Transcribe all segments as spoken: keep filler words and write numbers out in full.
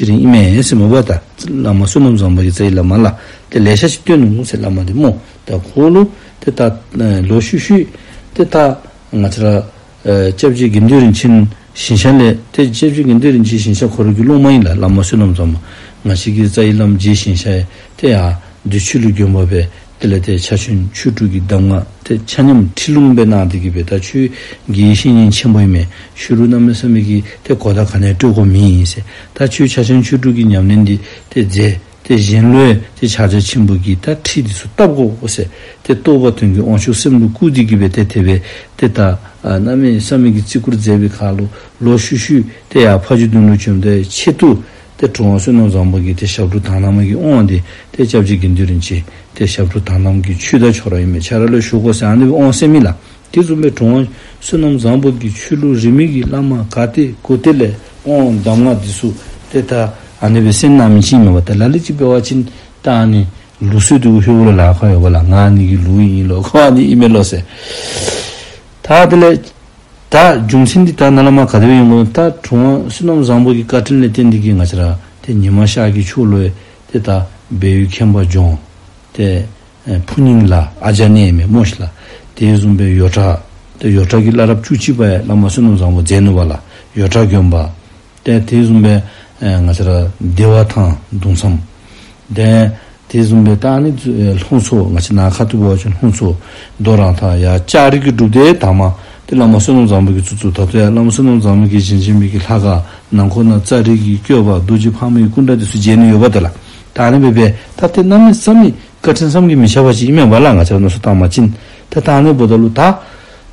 ཅིག་ར་ཨིན་མས་ཟེར་མས་པ། ད་བླ་མ་བསོད་ནམས་བཟང་པོ་གི་རྩ་བའི་བླ་མ་ལགས་ཏེ་ལེ་ཤ་ཅིག་བསྟེན་ནུག་ཟེར་བླ་མ་འདི་སྨོ། ད་ཁོ་ལུ་ཏེ་ད་ལོག་ཤུལ་ཤུལ་ཏེ་ད་ང་བཅས་ར་ཨེ་སྐྱབས་རྗེ་དགེ་འདུན་རིན་ཆེན་ཞིང་གཤེགས་ལས་ཏེ་སྐྱབས་རྗེ་དགེ་འདུན་རིན་ཆེན་ཞིང་གཤེགས་ཁོ་ར་གི་སློབ་མ་ཨིན་ལགས། བླ་མ་བསོད་ནམས་བཟང་པོ་ང་བཅས་ཀྱི་རྩ་བའི་བླམ་རྗེ་ཞིང་གཤེགས་ཏེ་ཡར་བདེ་ཆོས་ལུ་དགོན་པ་སྦེ་དེ་ལས་ཏེ་ཕྱག་ཆེན་ཆོས་དྲུག་གི་གདམས་ངག་ཏེ་ཆ་མཉམ་ཁྲིད་ལུང་སྦེ་གནང་སྟེ་གི་སྦེ། ད་ཁྱོད་དགེ་བའི་བཤེས་གཉེན་ཆེན་པོ་ཨིན་མས། ཁྱོད་ལུ་གནམ་མེད་ས་མེད་ཀྱི་ཏེ་གོ་བརྡ་ག་ནི་ཡང་སྤྲོད་དགོཔ་མེད་ཟེར། ད་ཁྱོད་ཕྱག་ཆེན་ཆོས་དྲུག་གི་ཉམས་ལེན་འདི་ཏེ་མཛད། ཏེ་གཞན་ལུ་ཡང་ཏེ་ཕྱག་རྒྱ་ཆེན་པོ་གི་ད་ཁྲིད་འདི་ཚུ་བཏབ་དགོ་ཟེར། ཏེ་རྟོགས་པ་དོན་གྱི་དབང་ཕྱུག་སེམས་ལུ་བསྐུར་ཏེ་གི་སྦེ་ཏེ་དེ་སྦེ་ཏེ་ད་ཨ་གནམ་མེད་ས་མེད་ཀྱི་བརྩི་བཀུར་མཛད་པའི་ཁར་ལུ་ལོག་ཤུལ་ཤུལ་ཏེ་ཡར་ཕ་ཇོ་སྡིངས་ལུ་བྱོནམ་ད་ཆེད་དུ་ཏེ་གྲུབ་དབང་བསོད་ནམས་བཟང་པོ་གིས་ཏེ་ཞབས་དྲུང་དག་སྣང་མ་གི་དབང་འདི་ཏེ་སྐྱབས་རྗེ་དགེ་འདུན་རིན་ཆེན་ཏེ་ཞབས་དྲུང་དག་སྣང་གི་ཆོས་བདག་ཁྱོད་ར་ཨིན་མས། ཁྱོད་ར་ལུ་ཞུ་དགོ་ཟེར་ཨ་ནི་སྦེ་དབང་གསན་མི་ལགས། དེ་བཟུམ་སྦེ་གྲུབ་དབང་བསོད་ནམས་བཟང་པོ་གིས་ཁྱོད་ལུ་རིང་མི་གི་བླ་མ་ག་ཏེ་གོ་ཏེ་ལས་དབང་གདམས་ངག་འདི་ཚུ་ཏེ་ད་ཨ་ནི་སྦེ་གསན་གནང་མི་ཅིག་མས་པ། ད་ལ་ལུ་ཅིག་འབད་བ་ཅིན་ད་ཨ་ནི་ལུགས་སྲོལ་འདི་ཧེ་མ་ལས་ལཱ་ཁག་ཡོད་པ་ལགས། ང་ཨ་ནི་གི་ལུགས་ཨིན་ལོ་ཁོ་ཨ་ནི་ཨིན་མས་ལོ་ཟེར། ད་དེ་ལས་ད་རྒྱུ་མཚན་འདི་ད་ནཱ་ལས་མར་ག་དེ་སྦེ་ཡོང་དགོ། ད་གྲུབ་དབང་བསོད་ནམས་བཟང་པོ་གི་བཀའ་དྲིན་ལས་བརྟེན་ཏེ་གི་ང་བཅས་ར་ཏེ་ཉི་མ་ཤར་གྱི་ཕྱོགས་ལུ་ཏེ་ད་སྦས་ཡུལ་མཁན་པ་ལྗོངས་ཏེ་ཨེ་ཕུ་ཉིང་ལ་ཨ་ཇ་ནེ་མེ་མོ་ཤི་ལ། དེ་བཟུམ་སྦེ་ཡོ་བྲག་ཏེ་ཡོ་བྲག་གི་བླ་རབས་བཅུ་གཅིག་པ་ཡང་བླ་མ་བསོད་ནམས་བཟང་པོ་མཛད་ནུག་པ་ལགས། ཡོ་བྲག་དགོན་པ། ཏེ་དེ་བཟུམ་སྦེ་ཨེ་ང་བཅས་ར་བདེ་བ་ཐང་གདུང་བསམ། ཏེ་དེ་བཟུམ་སྦེ་ད་ཨ་ནི་ཨེ་ལྷུང་མཚོ་ང་བཅས་ནཱ་ཁ་ཐུག་འབད་བ་ཅིན་ལྷུང་མཚོ་རྡོ་རང་ཐང་ཡར་ལྕགས་རི་གི་སྒྲུབ་སྡེ་དང་པ་ཏེ་བླ་མ་བསོད་ནམས་བཟང་པོ་གིས་བཙུགས་བཙུགསཔ་ད་ལྟོ་ཡང་བླ་མ་བསོད་ནམས་བཟང་པོ་གིས་བཞེངས་བཞེངས་མི་གི་ལྷ་ཁང་ནང་ཁོག་ནང་ཙ་རི་གི་བཀོད་པ་རྡོ་རྗེ་ཕག་མོའི་སྐུ་འདྲ་འདི་ཚུ་མཇལ་ནི་ཡོདཔ་ད་ལགས། ད་ཨ་ནི་སྦེ་སྦེ་ད་ཏེ་གནམ་མེད་ས་མེད་བཀའ་དྲིན་བསམ་གྱིས་མི་ཁྱབ་པ་ཅིག་ཨིན་མས་པ་ལགས། ང་བཅས་ར་མནོ་བསམ་བཏང་བ་ཅིན་ད་ད་ཨ་ནི་འབདཝ་ད་ལུ་ད་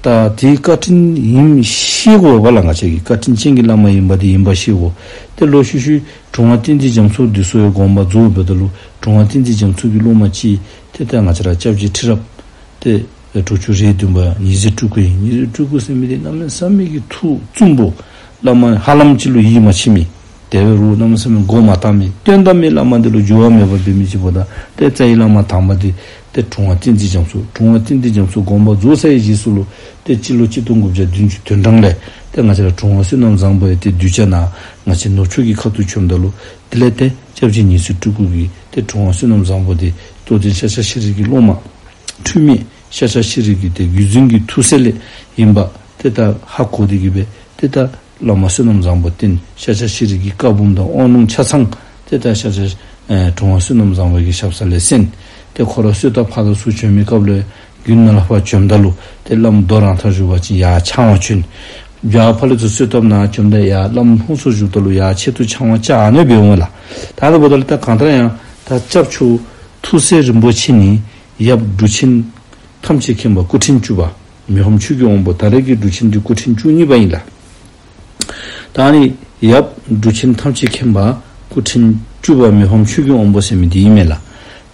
ད་དེའི་བཀའ་དྲིན་ཨིནམ་ཤེས་དགོ་པ་ལགས། ང་བཅས་ཀྱི་བཀའ་དྲིན་ཅན་གྱི་བླ་མ་ཨིནམ་འདི་ཨིནམ་ཤེས་དགོ། ཏེ་ལོག་ཤུལ་ཤུལ་གྲུབ་དབང་བསྟན་འཛིན་རྒྱ་མཚོ་འདི་ཚུ་ཡང་དགོངས་པ་རྫོགསཔ་འབདཝ་ད་ལུ་གྲུབ་དབང་བསྟན་འཛིན་རྒྱ་མཚོ་གི་སློབ་མ་ཅིག་ཏེ་ད་ང་བཅས་ར་སྐྱབས་རྗེ་ཁྲི་རབས་ཏེ་དྲུག་ཅུ་རེ་བདུན་པ་ཉི་ཟེར་སྤྲུལ་སྐུ་ཨིན། ཉི་ཟེར་སྤྲུལ་སྐུ་ཟེར་མི་འདི་གནམ་མེད་ས་མེད་ཀྱི་ཐུགས་བཙུན་པོ། བླ་མ་ཧ་ལམ་ཅིག་ལུ་ཡིད་མ་ཆེས་མི། དེ་འབད་རུང་གནམ་མེད་ས་མེད་མགོ་མ་བཏགས་མི། བསྟེན་ད་མི་བླ་མ་འདི་ལུ་འགྱུར་བ་མེད་པར་འབད་མི་ཅིག་འབདཝ་ད་ཏེ་རྩ་བའི་བླ་མ་དང་པ་འདི་ཏེ་གྲུབ་དབང་བསྟན་འཛིན་རྒྱ་མཚོ། གྲུབ་དབང་བསྟན་འཛིན་རྒྱ་མཚོ་དགོངས་པ་རྫོགས་ཚར་བའི་རྗེས་སུ་ལུ་ཏེ་སྤྱི་ལོ་གཅིག་སྟོང་དགུ་བརྒྱ་བདུན་ཅུ་དོན་གྲངས་ལས་ཏེ་ང་བཅས་ར་གྲུབ་དབང་བསོད་ནམས་བཟང་པོ་ཡང་ཏེ་གདུལ་བྱ་ནཱ་ང་བཅས་ནུབ་ཕྱོགས་ཀྱི་ཁ་ཐུག་བྱོནམ་ད་ལུ་དེ་ལས་ཏེ་སྐྱབས་རྗེ་ཉི་ཟེར་སྤྲུལ་སྐུ་གིས་ཏེ་གྲུབ་དབང་བསོད་ནམས་བཟང་པོ་འདི་རྟོགས་ལྡན་ཤཱཀྱ་ཤྲཱི་གི་སློབ་མ་འཁྲུལ་མེད་ཤཱཀྱ་ཤྲཱི་གི་ཏེ་བརྒྱུད་འཛིན་གྱི་ཐུགས་སྲས་ལས་ཨིནམ་ཏེ་ད་ཧ་གོ་སྟེ་གི་སྦེ་ཏེ་ད་བླ་མ་བསོད་ནམས་བཟང་པོ་བསྟེན། ཤཱཀྱ་ཤྲཱི་གི་བཀའ་འབུམ་དང་དབང་ལུང་ཆ་ཚང་ཏེ་ད་ཤཱཀྱ་ཨེ་གྲུབ་དབང་བསོད་ནམས་བཟང་པོ་གི་ཞབས་ས་ལས་གསན། ཏེ་ཁོ་ར་གསོལ་ཐབ་ཕར་དང་ཚུར་བྱོན་མི་སྐབས་ལུ་དགུན་ནཱ་ལས་ཕར་བྱོནམ་ད་ལུ་ཏེ་བླམ་རྡོ་རང་ཐང་བཞུགས་པ་ཅིན་ཡར་ཕྱག་དབང་བྱོན། བྱཱར་ཕར་ལས་ཚུར་གསོལ་ཐབ་ནང་བྱོནམ་ད་ཡར་བླམ་ལྷུང་མཚོ་བཞུགསཔ་ད་ལུ་ཡར་ཆེད་དུ་ཕྱག་དབང་བཅར་ཨ་ནི་སྦེ་འོང་ལགས། ད་ཨ་ནི་འབདཝ་ད་ལུ་ད་གང་ལྟར་ཡང་ད་སྐྱབས་མཆོག་ཐུགས་སྲས་རིན་པོ་ཆེ་ནི་ཡབ་འབྲུག་ཆེན་ཐམས་ཅད་མཁྱེན་པ་སྐུ་ཕྲེང་བཅུ་པ་མི་ཕམ་ཆོས་ཀྱི་དབང་པོ། ད་རེས་ཀྱི་འབྲུག་ཆེན་འདི་སྐུ་ཕྲེང་བཅུ་གཉིས་པ་ཨིན་ལགས། ད་ཨ་ནི་ཡབ་འབྲུག་ཆེན་ཐམས་ཅད་མཁྱེན་པ་སྐུ་ཕྲེང་བཅུ་པ་མི་ཕམ་ཆོས་ཀྱི་དབང་པོ་ཟེར་མི་འདི་ཨིན་མས་ལགས།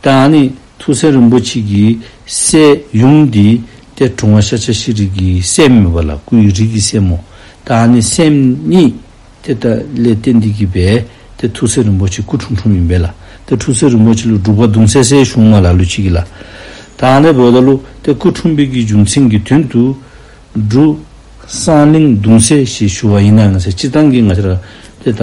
ད་ཨ་ནི་ཐུགས་སྲས་རིན་པོ་ཆེ་གི་སྲས་ཡུམ་འདི་ཏེ་གྲུབ་དབང་ཤཱཀྱ་ཤྲཱི་གི་སྲསམོ་ཨིན་པས་ལགས། སྐུའི་རིགས་ཀྱི་སྲསམོ། ད་ཨ་ནི་སྲསམོ་གཉིས་ཏེ་ད་ལས་བརྟེན་ཏེ་གི་སྦེ་ཏེ་ཐུགས་སྲས་རིན་པོ་ཆེ་སྐུ་འཁྲུངས་འཁྲུངསམ་ཨིན་པས་ལགས། ཏེ་ཐུགས་སྲས་རིན་པོ་ཆེ་ལུ་འབྲུག་པ་གདུང་སྲས་ཟེར་ཞུཝ་མས་ལགས་ལུགས་ཅིག་གིས་ལགས། ད་ཨ་ནི་འབདཝ་ད་ལུ་ཏེ་སྐུ་འཁྲུངས་པའི་གི་རྒྱུ་མཚན་གྱི་དོན་དུ་འབྲུག་གསང་གླིང་གདུང་སྲས་ཞེས་ཞུ་བ་ཡིན་ན་ང་བཅས་སྤྱིར་བཏང་གི་ང་བཅས་ར་ཏེ་ད་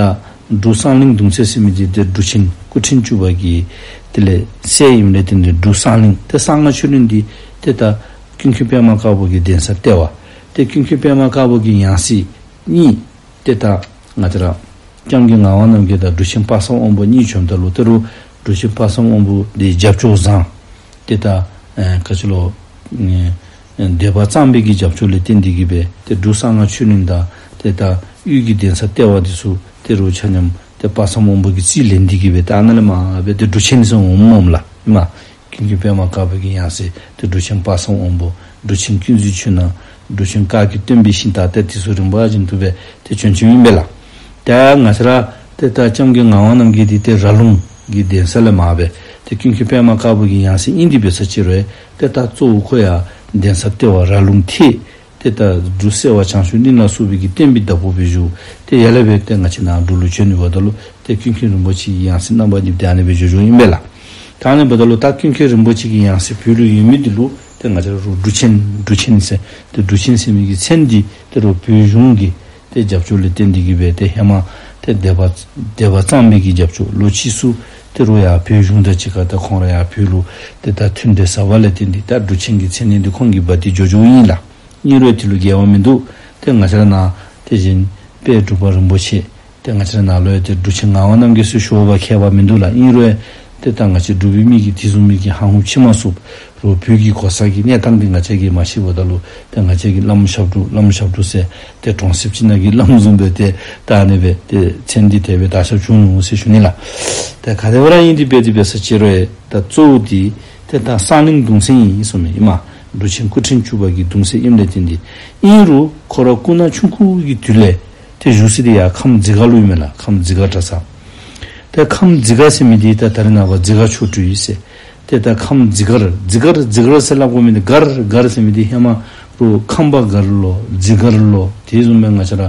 འབྲུག་གསང་གླིང་གདུང་སྲས་ཟེར་མི་འདི་ཏེ་འབྲུག་ཆེན་སྐུ་ཕྲེང་བཅུ་པ་གི་དེ་ལས་སྲས་ཨིནམ་ལས་བརྟེན་ཏེ་འབྲུག་གསང་གླིང་ཏེ་གསང་སྔགས་ཆོས་གླིང་འདི་ཏེ་ད་ཀུན་མཁྱེན་པདྨ་དཀར་པོ་གི་གདན་ས་ལྟེ་བ། ཏེ་ཀུན་མཁྱེན་པདྨ་དཀར་པོ་གི་ཡང་སྲིད་གཉིས་ཏེ་ད་ང་བཅས་ར་སྐྱབས་མགོན་ངག་དབང་རྣམ་རྒྱལ་དང་འབྲུག་ཆེན་དཔག་བསམ་དབང་པོ་གཉིས་བྱོནམ་ད་ལུ་ཏེ་རུང་འབྲུག་ཆེན་དཔག་བསམ་དབང་པོ་འདི་རྒྱབ་སྐྱོར་བཟང་། ཏེ་ད་ཨེ་ག་ཅི་ལོ་ཨེ་སྡེ་པ་གཙང་པའི་གི་རྒྱབ་སྐྱོར་ལས་བརྟེན་ཏེ་གི་སྦེ་ཏེ་འབྲུག་གསང་སྔགས་ཆོས་གླིང་དང་ཏེ་ད་དབུས་ཀྱི་གདན་ས་ལྟེ་བ་འདི་ཚུ་ཏེ་རུང་ཆ་མཉམ་ཏེ་དཔག་བསམ་དབང་པོ་གིས་རྩིས་ལེན་ཏེ་གི་སྦེ་ད་ཨ་ནཱ་ལས་མར་སྦེ་ཏེ་འབྲུག་ཆེན་ཟེར་འོངམ་མས་ལགས། ཨིན་མས། ཀུན་མཁྱེན་པདྨ་དཀར་པོ་གི་ཡང་སྲིད་ཏེ་འབྲུག་ཆེན་དཔག་བསམ་དབང་པོ། འབྲུག་ཆེན་ཀུན་གཟིགས་ཆོས་སྣང་། འབྲུག་ཆེན་བཀའ་བརྒྱུད་སྟོན་པའི་ཤིང་རྟ་ཏེ་དེ་ཚུ་རིམ་པ་བཞིན་དུ་སྦེ་ཏེ་བྱོན་བྱོནམ་ཨིན་པས་ལགས། ཏེ་ང་བཅས་ར་ཏེ་ད་སྐྱབས་མགོན་ངག་དབང་རྣམ་རྒྱལ་འདི་ཏེ་ར་ལུང་གི་གདན་ས་ལས་མར་སྦེ་ཏེ་ཀུན་མཁྱེན་པདྨ་དཀར་པོ་གི་ཡང་སྲིད་ཨིན་ཏེ་འབད་ས་ཅིག་རུང་ཏེ་ད་གཙོ་བོ་ཁོ་ཡར་གདན་ས་ལྟེ་བ་ར་ལུང་ཐད། ཏེ་ད་འབྲུག་སེ་བ་བྱང་ཆུབ་གླིང་ལ་སོགས་པའི་གི་བསྟན་པའི་བདག་པོ་སྦེ་བཞུགས། ཏེ་ཡར་ལས་སྦེ་ཏེ་ང་བཅས་ནཱ་འབྲུག་ལུ་བྱོན་ནི་འབདཝ་ད་ལུ་ཏེ་ཀུན་མཁྱེན་རིན་པོ་ཆེ་གི་ཡང་སྲིད་རྣམ་པ་གཉིས་ཏེ་ཨ་ནི་སྦེ་བཞུགས་བཞུགསཔ་ཨིན་པས་ལགས། ད་ཨ་ནི་འབདཝ་ད་ལུ་ད་ཀུན་མཁྱེན་རིན་པོ་ཆེ་གི་ཡང་སྲིད་བོད་ལུ་ཡོད་མི་འདི་ལུ་ཏེ་ང་བཅས་ར་རུང་འབྲུག་ཆེན་འབྲུག་ཆེན་ཟེར་ཏེ་འབྲུག་ཆེན་ཟེར་མི་གི་མཚན་འདི་ཏེ་རུང་བོད་གཞུང་གི་ཏེ་རྒྱབ་སྐྱོར་ལས་བརྟེན་ཏེ་གི་སྦེ་ཏེ་ཧེ་མ་ ཏེ་སྡེ་པ་སྡེ་པ་གཙང་པའི་གི་རྒྱབ་ཕྱོགས་ལོ་ཕྱིས་སུ་ཏེ་རུང་ཡར་བོད་གཞུང་དང་གཅིག་ཁར་ད་ཁོང་ར་ཡར་བོད་ལུ་ཏེ་ད་མཐུན་འབྲེལ་ཟབ་པ་ལས་བརྟེན་ཏེ་ད་འབྲུག་ཆེན་གྱི་མཚན་གནས་འདི་ཁོང་གིས་འབག་སྟེ་འགྱོ་འགྱོཝ་ཨིན་ལགས། ཨིན་རུང་དེ་ལུ་འགལ་བ་མིན་འདུག། ཏེ་ང་བཅས་ར་ནཱ་ཏེ་གཞན་དཔལ་འབྲུག་པ་རིན་པོ་ཆེ་ཏེ་ང་བཅས་ར་ནཱ་ལུ་ཡང་ཏེ་འབྲུག་ཆེན་ངག་དབང་རྣམ་རྒྱལ་ཚུ་ཞུ་བ་ཁྱད་པར་མིན་འདུག་ལགས། ཨིན་རུང་ཏེ་ད་ང་བཅས་འབྲུག་པའི་མི་གིས་དེ་བཟུམ་མའི་གི་ཧ་ཧུམ་ཅིག་མ་ཚུགས་རུང་བོད་ཀྱི་གོ་ས་གི་གནས་སྟངས་འདི་ང་བཅས་ཀྱིས་མ་ཤེས་པ་ད་ལུ་ཏེ་ང་བཅས་ཀྱིས་བླམ་ཞབས་དྲུང་བླམ་ཞབས་དྲུང་ཟེར་ཏེ་གྲོང་གསེབ་ཅིག་ནང་གི་བླམ་བཟུམ་སྦེ་ཏེ་ད་ཨ་ནི་སྦེ་ཏེ་མཚན་འདི་དེ་སྦེ་བཏགས་བཞགཔ་བྱུང་ནུག་ཟེར་ཞུ་ནི་ལགས། ཏེ་ག་དེ་སྦེ་ར་ཨིན་ཏེ་འབད་དེ་འབད་ས་ཅིག་རུང་ད་གཙོ་བོ་འདི་ཏེ་ད་གསང་གླིང་གདུང་སྲས་ཨིན་གསུངམ་མས། ཨིན་མས། འབྲུག་ཆེན་སྐུ་ཕྲེང་བཅུ་པ་གི་གདུང་སྲས་ཨིནམ་ལས་བརྟེན་ཏེ་ཨིན་རུང་ཁོ་ར་སྐུ་ན་ཆུང་ཀུ་གི་དུས་ལས་ཏེ་བཞུགས་ས་འདི་ཡར་ཁམས་འཛི་སྒར་ལུ་ཨིན་མས་ལགས། ཁམས་འཛི་སྒར་གྲྭ་ཚང་། ཏེ་ཁམས་འཛི་སྒར་ཟེར་མི་འདི་ད་ད་རེས་ནངས་པ་འཛི་སྒར་ཆོ་འཕྲུལ་ཨིན་ཟེར། ཏེ་ད་ཁམས་འཛི་སྒར་འཛི་སྒར་འཛི་སྒར་ཟེར་སླབ་དགོ་མི་འདི་སྒར་སྒར་ཟེར་མི་འདི་ཧེ་མ་རུང་ཁམས་པ་སྒར་ལོ་འཛི་སྒར་ལོ་དེ་བཟུམ་སྦེ་ང་བཅས་ར་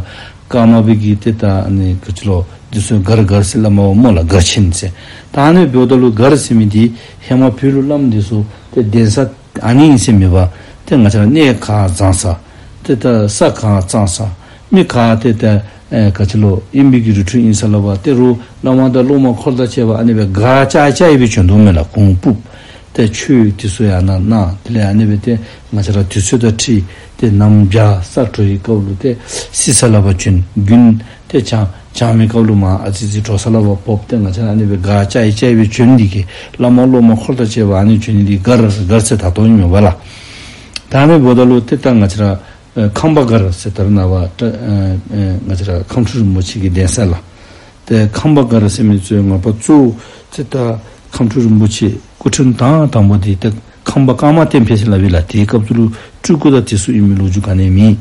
ཀརྨ་པའི་གི་ཏེ་ད་ཨ་ནི་ག་ཅི་ལོ་འདི་ཚུ་སྒར་སྒར་ཟེར་སླབ་མས་པ་སྨོ་ལགས། སྒར་ཆེན་ཟེར། ད་ཨ་ནི་འབདཝ་ད་ལུ་སྒར་ཟེར་མི་འདི་ཧེ་མ་བོད་ལུ་བླམ་འདི་ཚུ་ཏེ་གདན་ས་ཨ་ནི་ཨིན་ཟེར་མེད་པར་ཏེ་ང་བཅས་ར་གནས་ག་བཟང་ས་ཏེ་ད་ས་ག་གཙང་ས་མི་ག་ཏེ་ད་ཨེ་ག་ཅི་ལོ་ཨིན་པའི་གི་རི་ཁྲོད་ཨིན་ས་ལུ་འབད་ཏེ་རུང་བླ་མ་དང་སློབ་མ་འཁོར་དང་བཅས་པ་ཨ་ནི་སྦེ་སྒར་བཅའ་བཅའ་ཡི་སྦེ་བྱོན་དོ་མས་ལགས། གུང་སྤུབས། ཏེ་ཆོས་འདི་ཚུ་ཡང་ན་གནང་། དེ་ལས་ཨ་ནི་སྦེ་ཏེ་ང་བཅས་ར་དུས་ཚོད་དང་འཁྲིལ་ཏེ་གནམ་བྱཱར་ས་དྲོ་བའི་སྐབས་ལུ་ཏེ་བསིལ་ས་ལུ་འབད་བྱོན། དགུན་ཏེ་གྱང་གྱང་མའི་སྐབས་ལུ་མར་ཨ་ཙི་ཙི་དྲོ་ས་ལུ་འབད་བབས་ཏེ་ང་བཅས་ར་ཨ་ནི་སྦེ་སྒར་བཅའ་ཡི་བཅའ་ཡི་སྦེ་བྱོན་ནི་འདི་གིས་བླ་མ་སློབ་མ་འཁོར་དང་བཅས་པ་ཨ་ནི་བྱོན་ནི་འདི་སྒར་སྒར་ཟེར་ད་ལྟོ་ཨིན་མས་པ་ལགས། ད་ཨ་ནི་འབདཝ་ད་ལུ་ཏེ་ད་ང་བཅས་ར་ཨེ་ཁམས་པ་སྒར་ཟེར་ད་རེས་ནངས་པ་ཏེ་ཨེ་ཨེ་ང་བཅས་ར་ཁམས་སྤྲུལ་རིན་པོ་ཆེ་གི་གདན་ས་ལགས། ཏེ་ཁམས་པ་སྒར་ཟེར་མི་ཚུ་ཡང་ང་བཅས་གཙོ་བོ་ཏེ་ད་ཁམས་སྤྲུལ་རིན་པོ་ཆེ་སྐུ་ཕྲེང་དང་དང་པོ་འདི་ཏེ་ཁམས་པ་ཀརྨ་བསྟན་འཕེལ་ཟེར་སླབ་ཨིན་ལགས། དེའི་སྐབས་སུ་ལུ་སྤྲུལ་སྐུ་དང་དེ་ཚུ་ཨིན་མི་ལོ་རྒྱུས་ག་ནི་ཡང་མེད།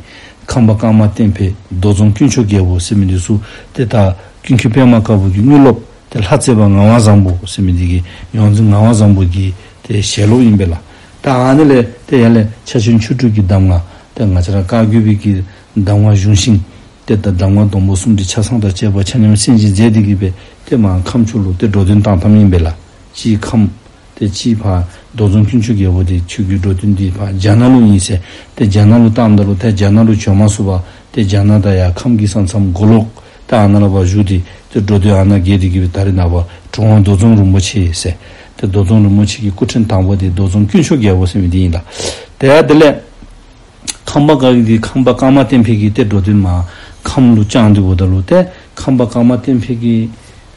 ཁམས་པ་ཀརྨ་བསྟན་འཕེལ་རྡོ་རྫོང་དཀོན་མཆོག་རྒྱལ་པོ་ཟེར་མི་འདི་ཚུ་ཏེ་ད་ཀུན་མཁྱེན་པདྨ་དཀར་པོ་གི་དངོས་སློབ་ཏེ་ལྷ་རྩེ་པ་ངག་དབང་བཟང་པོ་ཟེར་མི་འདི་གི་ཡོངས་འཛིན་ངག་དབང་བཟང་པོ་གི་ཏེ་ཞལ་སློབ་ཨིན་པས་ལགས། ད་ཨ་ནི་ལས་ཏེ་ཡར་ལས་ཕྱག་ཆེན་ཆོས་དྲུག་གི་གདམས་ངག་ཏེ་ང་བཅས་ར་བཀའ་བརྒྱུད་པའི་གི་གདམས་ངག་གཞུང་ཤིང་ཏེ་ད་གདམས་ངག་སྡོང་པོ་གསུམ་དྲིལ་ཆ་ཚང་དང་བཅས་པ་ཆ་མཉམ་གསན་སྦྱིན་མཛད་དེ་གིས་སྦེ་ཏེ་མར་ཁམས་ཕྱོགས་ལུ་ཏེ་འགྲོ་དོན་བཏང་བཏངམ་ཨིན་པས་ལགས། གཅིག་ཁམས་ཏེ་གཅིག་ཕར་རྡོ་རྫོང་དཀོན་མཆོག་རྒྱལ་པོ་འདི་ཆོས་ཀྱི་འགྲོ་དོན་འདི་ཕར་རྒྱ་ནག་ལུ་ཨིན་ཟེར། ཏེ་རྒྱ་ནག་ལུ་བཏངམ་ད་ལུ་ཏེ་རྒྱ་ནག་ལུ་བྱོན་མ་ཚུགས་པར་ཏེ་རྒྱ་ནག་དང་ཡར་ཁམས་ཀྱི་ས་མཚམས་མགོ་ལོག་ད་ཨ་ནཱ་ལུ་འབད་བཞུགས་ཏེ་ཏེ་འགྲོ་དོན་ཨ་ནཱ་རྒྱས་ཏེ་གིས་སྦེ་ད་རེས་ནངས་པ་གྲུབ་དབང་རྡོ་རྫོང་རིན་པོ་ཆེ་ཟེར། ཏེ་རྡོ་རྫོང་རིན་པོ་ཆེ་གི་སྐུ་ཕྲེང་དང་པོ་འདི་རྡོ་རྫོང་དཀོན་མཆོག་རྒྱལ་པོ་ཟེར་མི་འདི་ཨིན་ལགས། ཏེ་ཡར་དེ་ལས་ཁམས་པ་སྒར་གྱི་ཁམས་པ་ཀརྨ་བསྟན་འཕེལ་གྱིས་ཏེ་འགྲོ་དོན་མར་ཁམས་ལུ་བསྐྱངས་ཏེ་འབདཝ་ད་ལུ་ཏེ་ཁམས་པ་ཀརྨ་བསྟན་འཕེལ་གྱི་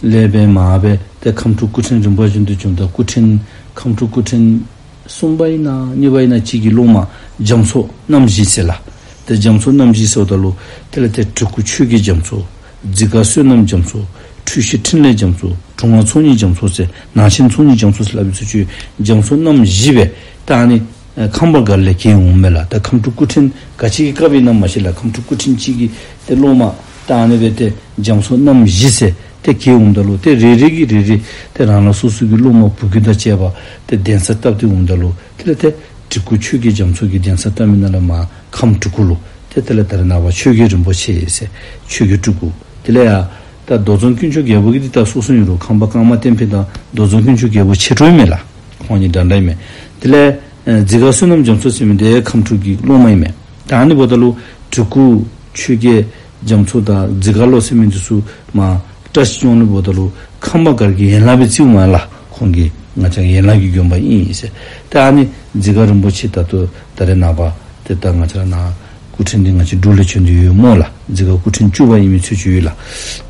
ལས་སྦེ་མར་སྦེ་ཏེ་ཁམས་སྤྲུལ་སྐུ་ཕྲེང་རིམ་པ་བཞིན་དུ་བྱོནམ་ད་སྐུ་ཕྲེང་ཁམས་སྤྲུལ་སྐུ་ཕྲེང་གསུམ་པ་ཨིན་ན་གཉིས་པ་ཨིན་ན་ཅིག་གི་སློབ་མ་རྒྱ་མཚོ་རྣམ་བཞི་ཟེར་ལགས། ཏེ་རྒྱ་མཚོ་རྣམ་བཞི་ཟེརཝ་ད་ལུ་དེ་ལས་ཏེ་གྲི་གུ་ཆོས་རྒྱལ་རྒྱ་མཚོ། འཛི་སྒར་བསོད་ནམས་རྒྱ་མཚོ། འཁྲུལ་ཞིག་འཕྲིན་ལས་རྒྱ་མཚོ། གྲུབ་དབང་ཚོགས་གཉིས་རྒྱ་མཚོ་ཟེར་ནང་ཆེན་ཚོགས་གཉིས་རྒྱ་མཚོ་ཟེར་སླབ་པའི་ཚུལ་ཅིག་རྒྱ་མཚོ་རྣམ་བཞི་སྦེ་ད་ཨ་ནི་ཨེ་ཁམས་པ་སྒར་ལས་གྱེས་འོངམ་མས་ལགས། ད་ཁམས་སྤྲུལ་སྐུ་ཕྲེང་ག་ཅི་གི་སྐབས་ཨིན་ན་མ་ཤེས་ལགས། ཁམས་སྤྲུལ་སྐུ་ཕྲེང་གཅིག་གི་ཏེ་སློབ་མ་ད་ཨ་ནི་སྦེ་ཏེ་རྒྱ་མཚོ་རྣམ་བཞི་ཟེར་ཏེ་གྱེས་འོངམ་ད་ལུ་ཏེ་རེ་རེ་གིས་རེ་རེ་ཏེ་རང་རང་སོ་སོ་གི་སློབ་མ་བུ་རྒྱུད་དང་བཅས་པ་ཏེ་གདན་ས་བཏབ་སྟེ་འོངམ་ད་ལུ་དེ་ལས་ཏེ་གྲི་གུ་ཆོས་རྒྱལ་རྒྱ་མཚོ་གི་གདན་ས་བཏབ་མི་ནང་ལས་མར་ཁམས་གྲི་གུ་ལུ་ཏེ་དེ་ལས་ད་རེས་ནངས་པ་ཆོས་རྒྱལ་རིན་པོ་ཆེ་ཟེར་ཆོས་རྒྱལ་སྤྲུལ་སྐུ། དེ་ལས་ཡར་ད་རྡོ་རྫོང་དཀོན་མཆོག་རྒྱལ་པོ་གི་འདི་ད་སོ་སོ་ཨིན་རུང་ཁམས་པ་ཀརྨ་བསྟན་འཕེལ་དང་རྡོ་རྫོང་དཀོན་མཆོག་རྒྱལ་པོ་མཆེད་གྲོགས་ཨིན་མས་ལགས། ཁོང་གཉིས་འདྲ་འདྲ་ཨིན་མས། དེ་ལས་ཨེ་འཛི་སྒར་བསོད་ནམས་རྒྱ་མཚོ་ཟེར་མི་འདི་ཁམས་སྤྲུལ་གྱི་སློབ་མ་ཨིན་མས། ད་ཨ་ནི་འབདཝ་ད་ལུ་གྲི་གུ་ཆོས་རྒྱལ་རྒྱ་མཚོ་དང་འཛི་སྒར་ལོ་ཟེར་མི་འདི་ཚུ་མར་བཀྲ་ཤིས་སྐྱོང་ལུ་འབདཝ་ད་ལུ་ཁམས་པ་སྒར་གྱི་ཡན་ལག་སྦེ་བརྩིཝ་མས་ལགས། ཁོང་གིས་ང་བཅས་ཡན་ལག་གི་དགོན་པ་ཨིན་ཟེར། ད་ཨ་ནི་འཛི་སྒར་རིན་པོ་ཆེ་ད་ལྟོ་ད་རེས་ནངས་པ་ཏེ་ད་ང་བཅས་ར་ནཱ་སྐུ་ཕྲེང་འདི་ང་བཅས་འབྲུག་ལས་བྱོན་ཏེ་ཡོད་སྨོ་ལགས། འཛི་སྒར་སྐུ་ཕྲེང་བཅུ་པ་ཨིན་མི་ཚུལ་ཅིག་ཡོད་ལགས།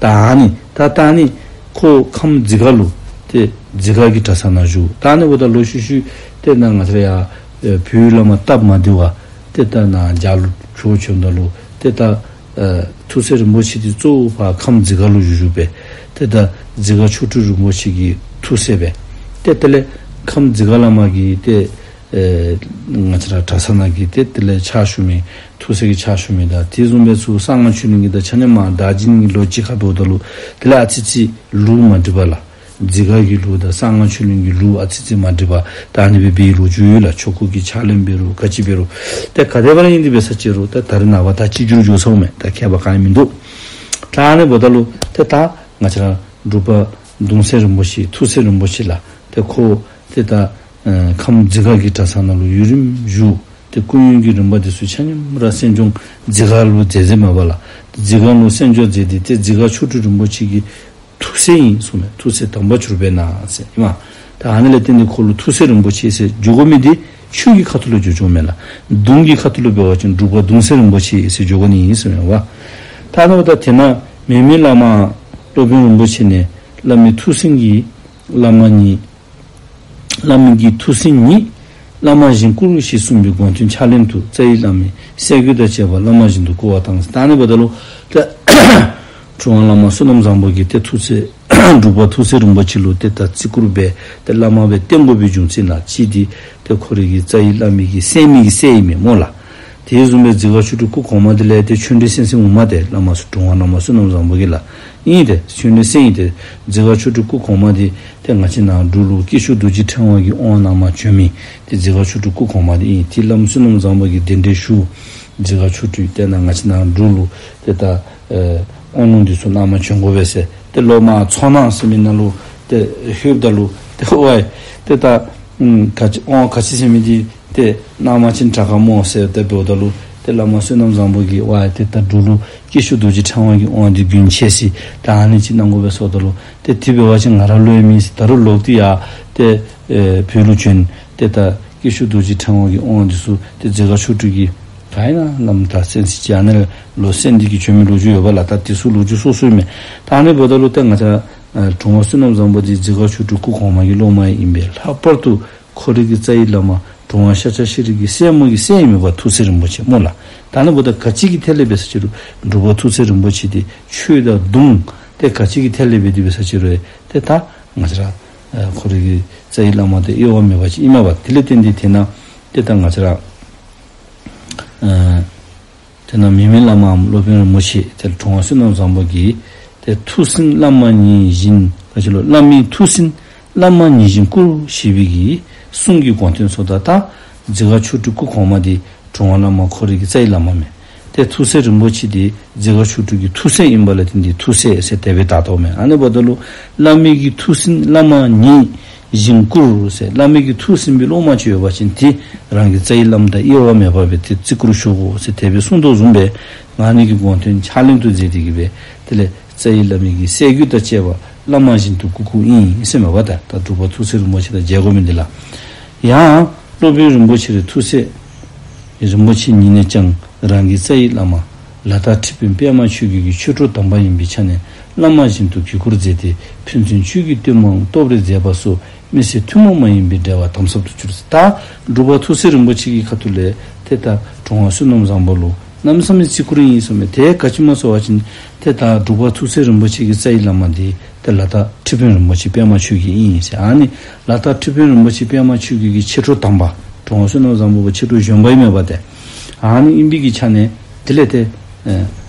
ད་ཨ་ནི་ད་ད་ཨ་ནི་ཁོ་ཁམས་འཛི་སྒར་ལུ་ཏེ་འཛི་སྒར་གྱི་གྲྭ་ཚང་ནང་བཞུགས། ད་ཨ་ནི་འབདཝ་ད་ལུ་ཤུལ་ཤུལ་ཏེ་ནཱ་ང་བཅས་ར་ཡར་ཨེ་བོད་ཡུལ་ལས་མར་སྟབས་མ་བདེ་བར་ཏེ་ད་ནཱ་རྒྱ་ལུ་བྱོག་བྱོནམ་ད་ལུ་ཏེ་ད་ཨེ་ཐུགས་སྲས་རིན་པོ་ཆེ་འདི་གཙོ་བོ་ཕར་ཁམས་འཛི་སྒར་ལུ་བཞུགས་བཞུགསཔ་སྦེ་ཏེ་ད་འཛི་སྒར་མཆོག་སྤྲུལ་རིན་པོ་ཆེ་གི་ཐུགས་སྲས་སྦེ་ཏེ་དེ་ལས་ཁམས་འཛི་སྒར་ལས་མར་གྱི་ཏེ་ཨེ་ང་བཅས་ར་གྲྭ་ཚང་ནང་གི་ཏེ་དེ་ལས་ཕྱག་ཞུ་མི་ཐུགས་སྲས་ཀྱི་ཕྱག་ཞུ་མི་དང་དེ་བཟུམ་སྦེ་ཚུར་གསང་སྔགས་ཆོས་གླིང་གི་དང་ཆ་མཉམ་མར་དར་ཇིང་གི་ལོ་གཅིག་ཁར་འབདཝ་ད་ལུ་དེ་ལས་ཨ་ཙི་ཙི་ལུགས་མ་འགྲིག་པ་ལགས། འཛི་སྒར་གྱི་ལུགས་དང་གསང་སྔགས་ཆོས་གླིང་གི་ལུགས་ཨ་ཙི་ཙི་མ་འགྲིག་པ་ད་ཨ་ནི་སྦེ་འབད་ལོ་རྒྱུས་ཡོད་ལགས། ཆོ་ག་གི་ཕྱག་ལེན་འབད་རུང་ག་ཅི་འབད་རུང་ཏེ་ག་དེ་སྦེ་ར་ཨིན་ཏེ་འབད་ས་ཅིག་རུང་ད་ད་རེས་ནངས་པ་ད་གཅིག་གྱུར་འགྱོ་ཚརཝ་མས། ད་ཁྱད་པར་ག་ཡང་མིན་འདུག། ད་ཨ་ནི་འབདཝ་ད་ལུ་ཏེ་ད་ང་བཅས་ར་འབྲུག་པ་གདུང་སྲས་རིན་པོ་ཆེ་ཐུགས་སྲས་རིན་པོ་ཆེ་ལགས། ཏེ་ཁོ་ཏེ་ད་ཨེ་ཁམས་འཛི་སྒར་གྱི་གྲྭ་ཚང་ནང་ལུ་ཡུན་རིངམོ་བཞུགས། ཏེ་སྐུ་ཡོན་གྱི་རིམ་པ་འདི་ཚུ་ཆ་མཉམ་ར་སེང་ལྕོག་རྫི་སྒར་ལུ་མཛད་མཛདཔ་མས་པ་ལགས། རྫི་སྒར་ལུ་སེང་ལྕོག་མཛད་དེ་ཏེ་རྫི་སྒར་མཆོག་སྤྲུལ་རིན་པོ་ཆེ་གི་ཐུགས་སྲས་ཨིན་གསུངམ་མས། ཐུགས་སྲས་དམ་པ་གྱུར་པས་ན་ཟེར་ཨིན་མས། ད་ཨ་ནི་ལས་བརྟེན་ཏེ་ཁོ་ལུ་ཐུགས་སྲས་རིན་པོ་ཆེ་ཟེར་བརྗོད་དགོ་མི་འདི་ཆོས་ཀྱི་ཁ་ཐུག་ལུ་བརྗོད་བྱུངམ་མས་ལགས། གདུང་གི་ཁ་ཐུག་ལུ་འབད་བ་ཅིན་འབྲུག་པ་གདུང་སྲས་རིན་པོ་ཆེ་ཟེར་བརྗོད་དགོ་ནི་ཨིན་གསུངམ་མས་པ། ད་ཨ་ནི་འབདཝ་ད་དེ་ནང་མེ་མེ་བླ་མ་སློབ་དཔོན་རིན་པོ་ཆེ་ནས་བླ་མའི་ཐུགས་སྲས་ཀྱི་བླ་མ་ཉིད། བླ་མའི་གི་ཐུགས་སྲས་ཉིད། བླ་མ་བཞིན་བཀུར་ཞེས་གསུངས་པའི་དགོངས་དོན་ཕྱག་ལེན་དུ་རྩ་བའི་བླ་མའི་སྲས་བརྒྱུད་དང་བཅས་པ་བླ་མ་བཞིན་དུ་བཀུར་བ་དང་། ད་ཨ་ནི་འབདཝ་ད་ལུ་ཏེ་གྲུབ་དབང་བླ་མ་བསོད་ནམས་བཟང་པོ་གིས་ཏེ་ཐུགས་སྲས་འབྲུག་པ་ཐུགས་སྲས་རིན་པོ་ཆེ་ལུ་ཏེ་ད་བརྩི་བཀུར་འབད་ཏེ་བླ་མ་སྦེ་བསྟེན་དགོ་པའི་རྒྱུ་མཚན་ལ་གཅིག་འདི་ཏེ་ཁོ་རའི་གི་རྩ་བའི་བླ་མའི་གི་སྲས་མོའི་གི་སྲས་ཨིན་མས་སྨོ་ལགས། དེ་བཟུམ་སྦེ་རྫི་སྒར་མཆོག་སྤྲུལ་སྐུ་གོང་མ་འདི་ལས་ཏེ་ཆོས་འབྲེལ་གསན་གསནམ་མ་ཏེ་བླ་མ་གྲུབ་དབང་བླ་མ་བསོད་ནམས་བཟང་པོ་གིས་ལགས། ཨིན་ཏེ་ཆོས་འབྲེལ་གསན་ཡི། ཏེ་རྫི་སྒར་མཆོག་སྤྲུལ་སྐུ་གོང་མ་འདི་ཏེ་ང་བཅས་ནཱ་འབྲུག་ལུ་དཀྱིལ་ཆོག་རྡོ་རྗེ་ཕྲེང་བ་གི་དབང་གནངམ་བྱོན་མི་ཏེ་རྫི་སྒར་མཆོག་སྤྲུལ་སྐུ་གོང་མ་འདི་ཨིན། ཏེ་བླ་མ་བསོད་ནམས་བཟང་པོ་གིས་གདན་འདྲེན་ཞུ། རྫི་སྒར་མཆོག་སྤྲུལ་ཏེ་ནཱ་ང་བཅས་ནཱ་འབྲུག་ལུ་ཏེ་ད་ཨེ་དབང་ལུང་འདི་ཚུ་གནངམ་བྱོན་དགོ་པས་ཟེར། ཏེ་སློབ་མ་ཚོགས་ནང་ཟེར་མི་ནང་ལུ་ཏེ་ལྷོདཔ་ད་ལུ་ཏེ་ཝའི་ཏེ་ད་ཨམ་ག་ཅི་དབང་ག་ཅི་ཟེར་མི་འདི་ཏེ་གནངམ་ཅིན་དྲག་ག་སྨོ་ཟེར་ཏེ་འབདཝ་ད་ལུ་ཏེ་བླ་མ་བསོད་ནམས་བཟང་པོ་གིས་ཝའི་ཏེ་ད་འབྲུག་ལུ་དཀྱིལ་ཆོག་རྡོ་རྗེ་ཕྲེང་བ་གི་དབང་འདི་རྒྱུན་ཆད་ཅི། ད་ཨ་ནི་ཅིག་གནང་དགོ་པས་ཟེརཝ་ད་ལུ་ཏེ་དེ་འབད་བ་ཅིན་ང་ར་ལུ་ཡང་མེད་ཟེར། ད་རུང་ལོག་སྟེ་ཡར་ཏེ་ཨེ་བོད་ལུ་བྱོན། ཏེ་ད་དཀྱིལ་ཆོག་རྡོ་རྗེ་ཕྲེང་བ་གི་དབང་འདི་ཚུ་ཏེ་རྫི་སྒར་མཆོག་སྤྲུལ་གྱིས་ག་ཨིན་ན་ལམ་ད་གསན་ཅི། ཨ་ནི་ལུ་གསན་ཏེ་གིས་བྱོན་མི་ལོ་རྒྱུས་ཡོད་པ་ལགས། ད་དེ་ཚུ་ལོ་རྒྱུས་སོ་སོ་ཨིན་མས། ད་ཨ་ནི་འབདཝ་ད་ལུ་ཏེ་ང་བཅས་ཨེ་གྲུབ་དབང་བསོད་ནམས་བཟང་པོ་འདི་རྫི་སྒར་མཆོག་སྤྲུལ་སྐུ་གོང་མ་གི་སློབ་མ་ཨིན་པས། ལྷག་པར་དུ་ཁོ་རའི་གི་རྩ་བའི་བླ་མ་གྲུབ་དབང་ཤཱཀྱ་ཤྲཱི་གི་སྲས་མོ་གི་སྲས་ཨིན་མས་པ། ཐུགས་སྲས་རིན་པོ་ཆེ་སྨོ་ལགས། ད་ཨ་ནི་འབདཝ་ད་ག་ཅི་གི་ཐད་ལས་འབད་ས་ཅི་རུང་འབྲུག་པ་ཐུགས་སྲས་རིན་པོ་ཆེ་འདི་ཆོས་དང་གདུང་ཏེ་ག་ཅི་གི་ཐད་ལས་འབད་དེ་འབད་ས་ཅི་རུང་ཏེ་ད་ང་བཅས་ར་ཨེ་ཁོ་རའི་གི་རྩ་བའི་བླ་མ་འདི་གཡོ་བ་མེད་པ་ཅིག་ཨིན་མས་པ། དེ་ལས་བརྟེན་ཏེ་དེ་ནང་ཏེ་ད་ང་བཅས་ར་ཨེ་དེ་ནང་མེ་མེ་བླ་མའམ་སློབ་དཔོན་རིན་པོ་ཆེ་ཏེ་གྲུབ་དབང་བསོད་ནམས་བཟང་པོ་གིས་ཏེ་ཐུགས་སྲས་བླ་མ་ཉིད་བཞིན་ག་ཅི་ལོ་བླ་མའི་ཐུགས་སྲས་བླ་མ་ཉིད་བཞིན་བཀུར་ཞེས་པའི་གི་གསུང་གི་དགོངས་དོན་སོགས་དང་། ད་རྫི་སྒར་མཆོག་སྤྲུལ་སྐུ་གོང་མ་འདི་གྲུབ་དབང་བླ་མ་ཁོ་རའི་གི་རྩ་བའི་བླ་མ་མས། ཏེ་ཐུགས་སྲས་རིན་པོ་ཆེ་འདི་རྫི་སྒར་མཆོག་སྤྲུལ་གྱི་ཐུགས་སྲས་ཨིན་པ་ལས་བརྟེན་ཏེ་ཐུགས་སྲས་ཟེར་དེ་སྦེ་བཏགས་དོ་མས། ཨ་ནི་འབདཝ་ད་ལུ་བླ་མའི་གི་ཐུགས་སྲས་བླ་མ་ཉིད་བཞིན་བཀུར་ཟེར། བླ་མའི་གི་ཐུགས་སྲས་པའི་སློབ་མ་ཅིག་ཡོད་པ་ཅིན་ཏེ་རང་གི་རྩ་བའི་བླ་མ་དང་གཡོ་བ་མེད་པར་སྦེ་ཏེ་བརྩི་བཀུར་ཞུ་དགོ་ཟེར་དེ་སྦེ་གསུངས་དོ་བཟུམ་སྦེ་ཨ་ནི་གི་དགོངས་དོན་ཕྱག་ལེན་དུ་མཛད་དེ་གིས་སྦེ་དེ་ལས་རྩ་བའི་བླ་མའི་གི་སྲས་བརྒྱུད་དང་བཅས་པ་བླ་མ་བཞིན་དུ་བཀུར་བཀུརཝ་ཨིན་ཟེར་མས་པ། ད་ད་འབྲུག་པ་ཐུགས་སྲས་རིན་པོ་ཆེ་དང་མཇལ་དགོ་མི་འདི་ལགས། ཡང་སློབ་དཔོན་རིན་པོ་ཆེ་རའི་ཐུགས་སྲས་རིན་པོ་ཆེ་ཉིད་ནས་ཀྱང་རང་གི་རྩ་བའི་བླ་མ་ལ་དྭགས་ཁྲི་དཔོན་པདྨ་ཆོས་རྒྱལ་གྱི་ཆོས་གྲོགས་དམ་པ་ཡིན་པའི་ཆ་ནས་བླ་མ་བཞིན་དུ་གུས་བཀུར་མཛད་དེ་ཕན་ཚུན་ཆོས་ཀྱི་སྟོན་མོའང་སྟོབས་རེ་མཛད་པ་སོགས་མི་སེར་ཐུན་མོང་མ་ཡིན་པའི་འབྲེལ་བ་དམ་ཟབ་ཏུ་གྱུར། ད་འབྲུག་པ་ཐུགས་སྲས་རིན་པོ་ཆེ་གི་ཁ་ཐུག་ལས་ཏེ་ད་གྲུབ་དབང་བསོད་ནམས་བཟང་པོ་ལུ་གནམ་མེད་ས་མེད་བརྩི་བཀུར་ཨིན་ཟེར་མས། དེ་ག་ཅི་སྨོ་ཟེར་བ་ཅིན་ཏེ་ད་འབྲུག་པ་ཐུགས་སྲས་རིན་པོ་ཆེ་གི་རྩ་བའི་བླ་མ་འདི་ཏེ་ལ་དྭགས་ཁྲི་དཔོན་རིན་པོ་ཆེ་པདྨ་ཆོས་རྒྱལ་ཨིན་ཟེར། ཨ་ནི་ལ་དྭགས་ཁྲི་དཔོན་རིན་པོ་ཆེ་པདྨ་ཆོས་རྒྱལ་གྱི་མཆེད་གྲོགས་དམ་པ་གྲུབ་དབང་བསོད་ནམས་བཟང་པོ་གི་མཆེད་གྲོགས་གཞོན་པ་ཨིན་མས་པ་ཏེ། ཨ་ནི་ཨིན་པའི་གི་ཆ་ནས་དེ་ལས་ཏེ་ཨེ་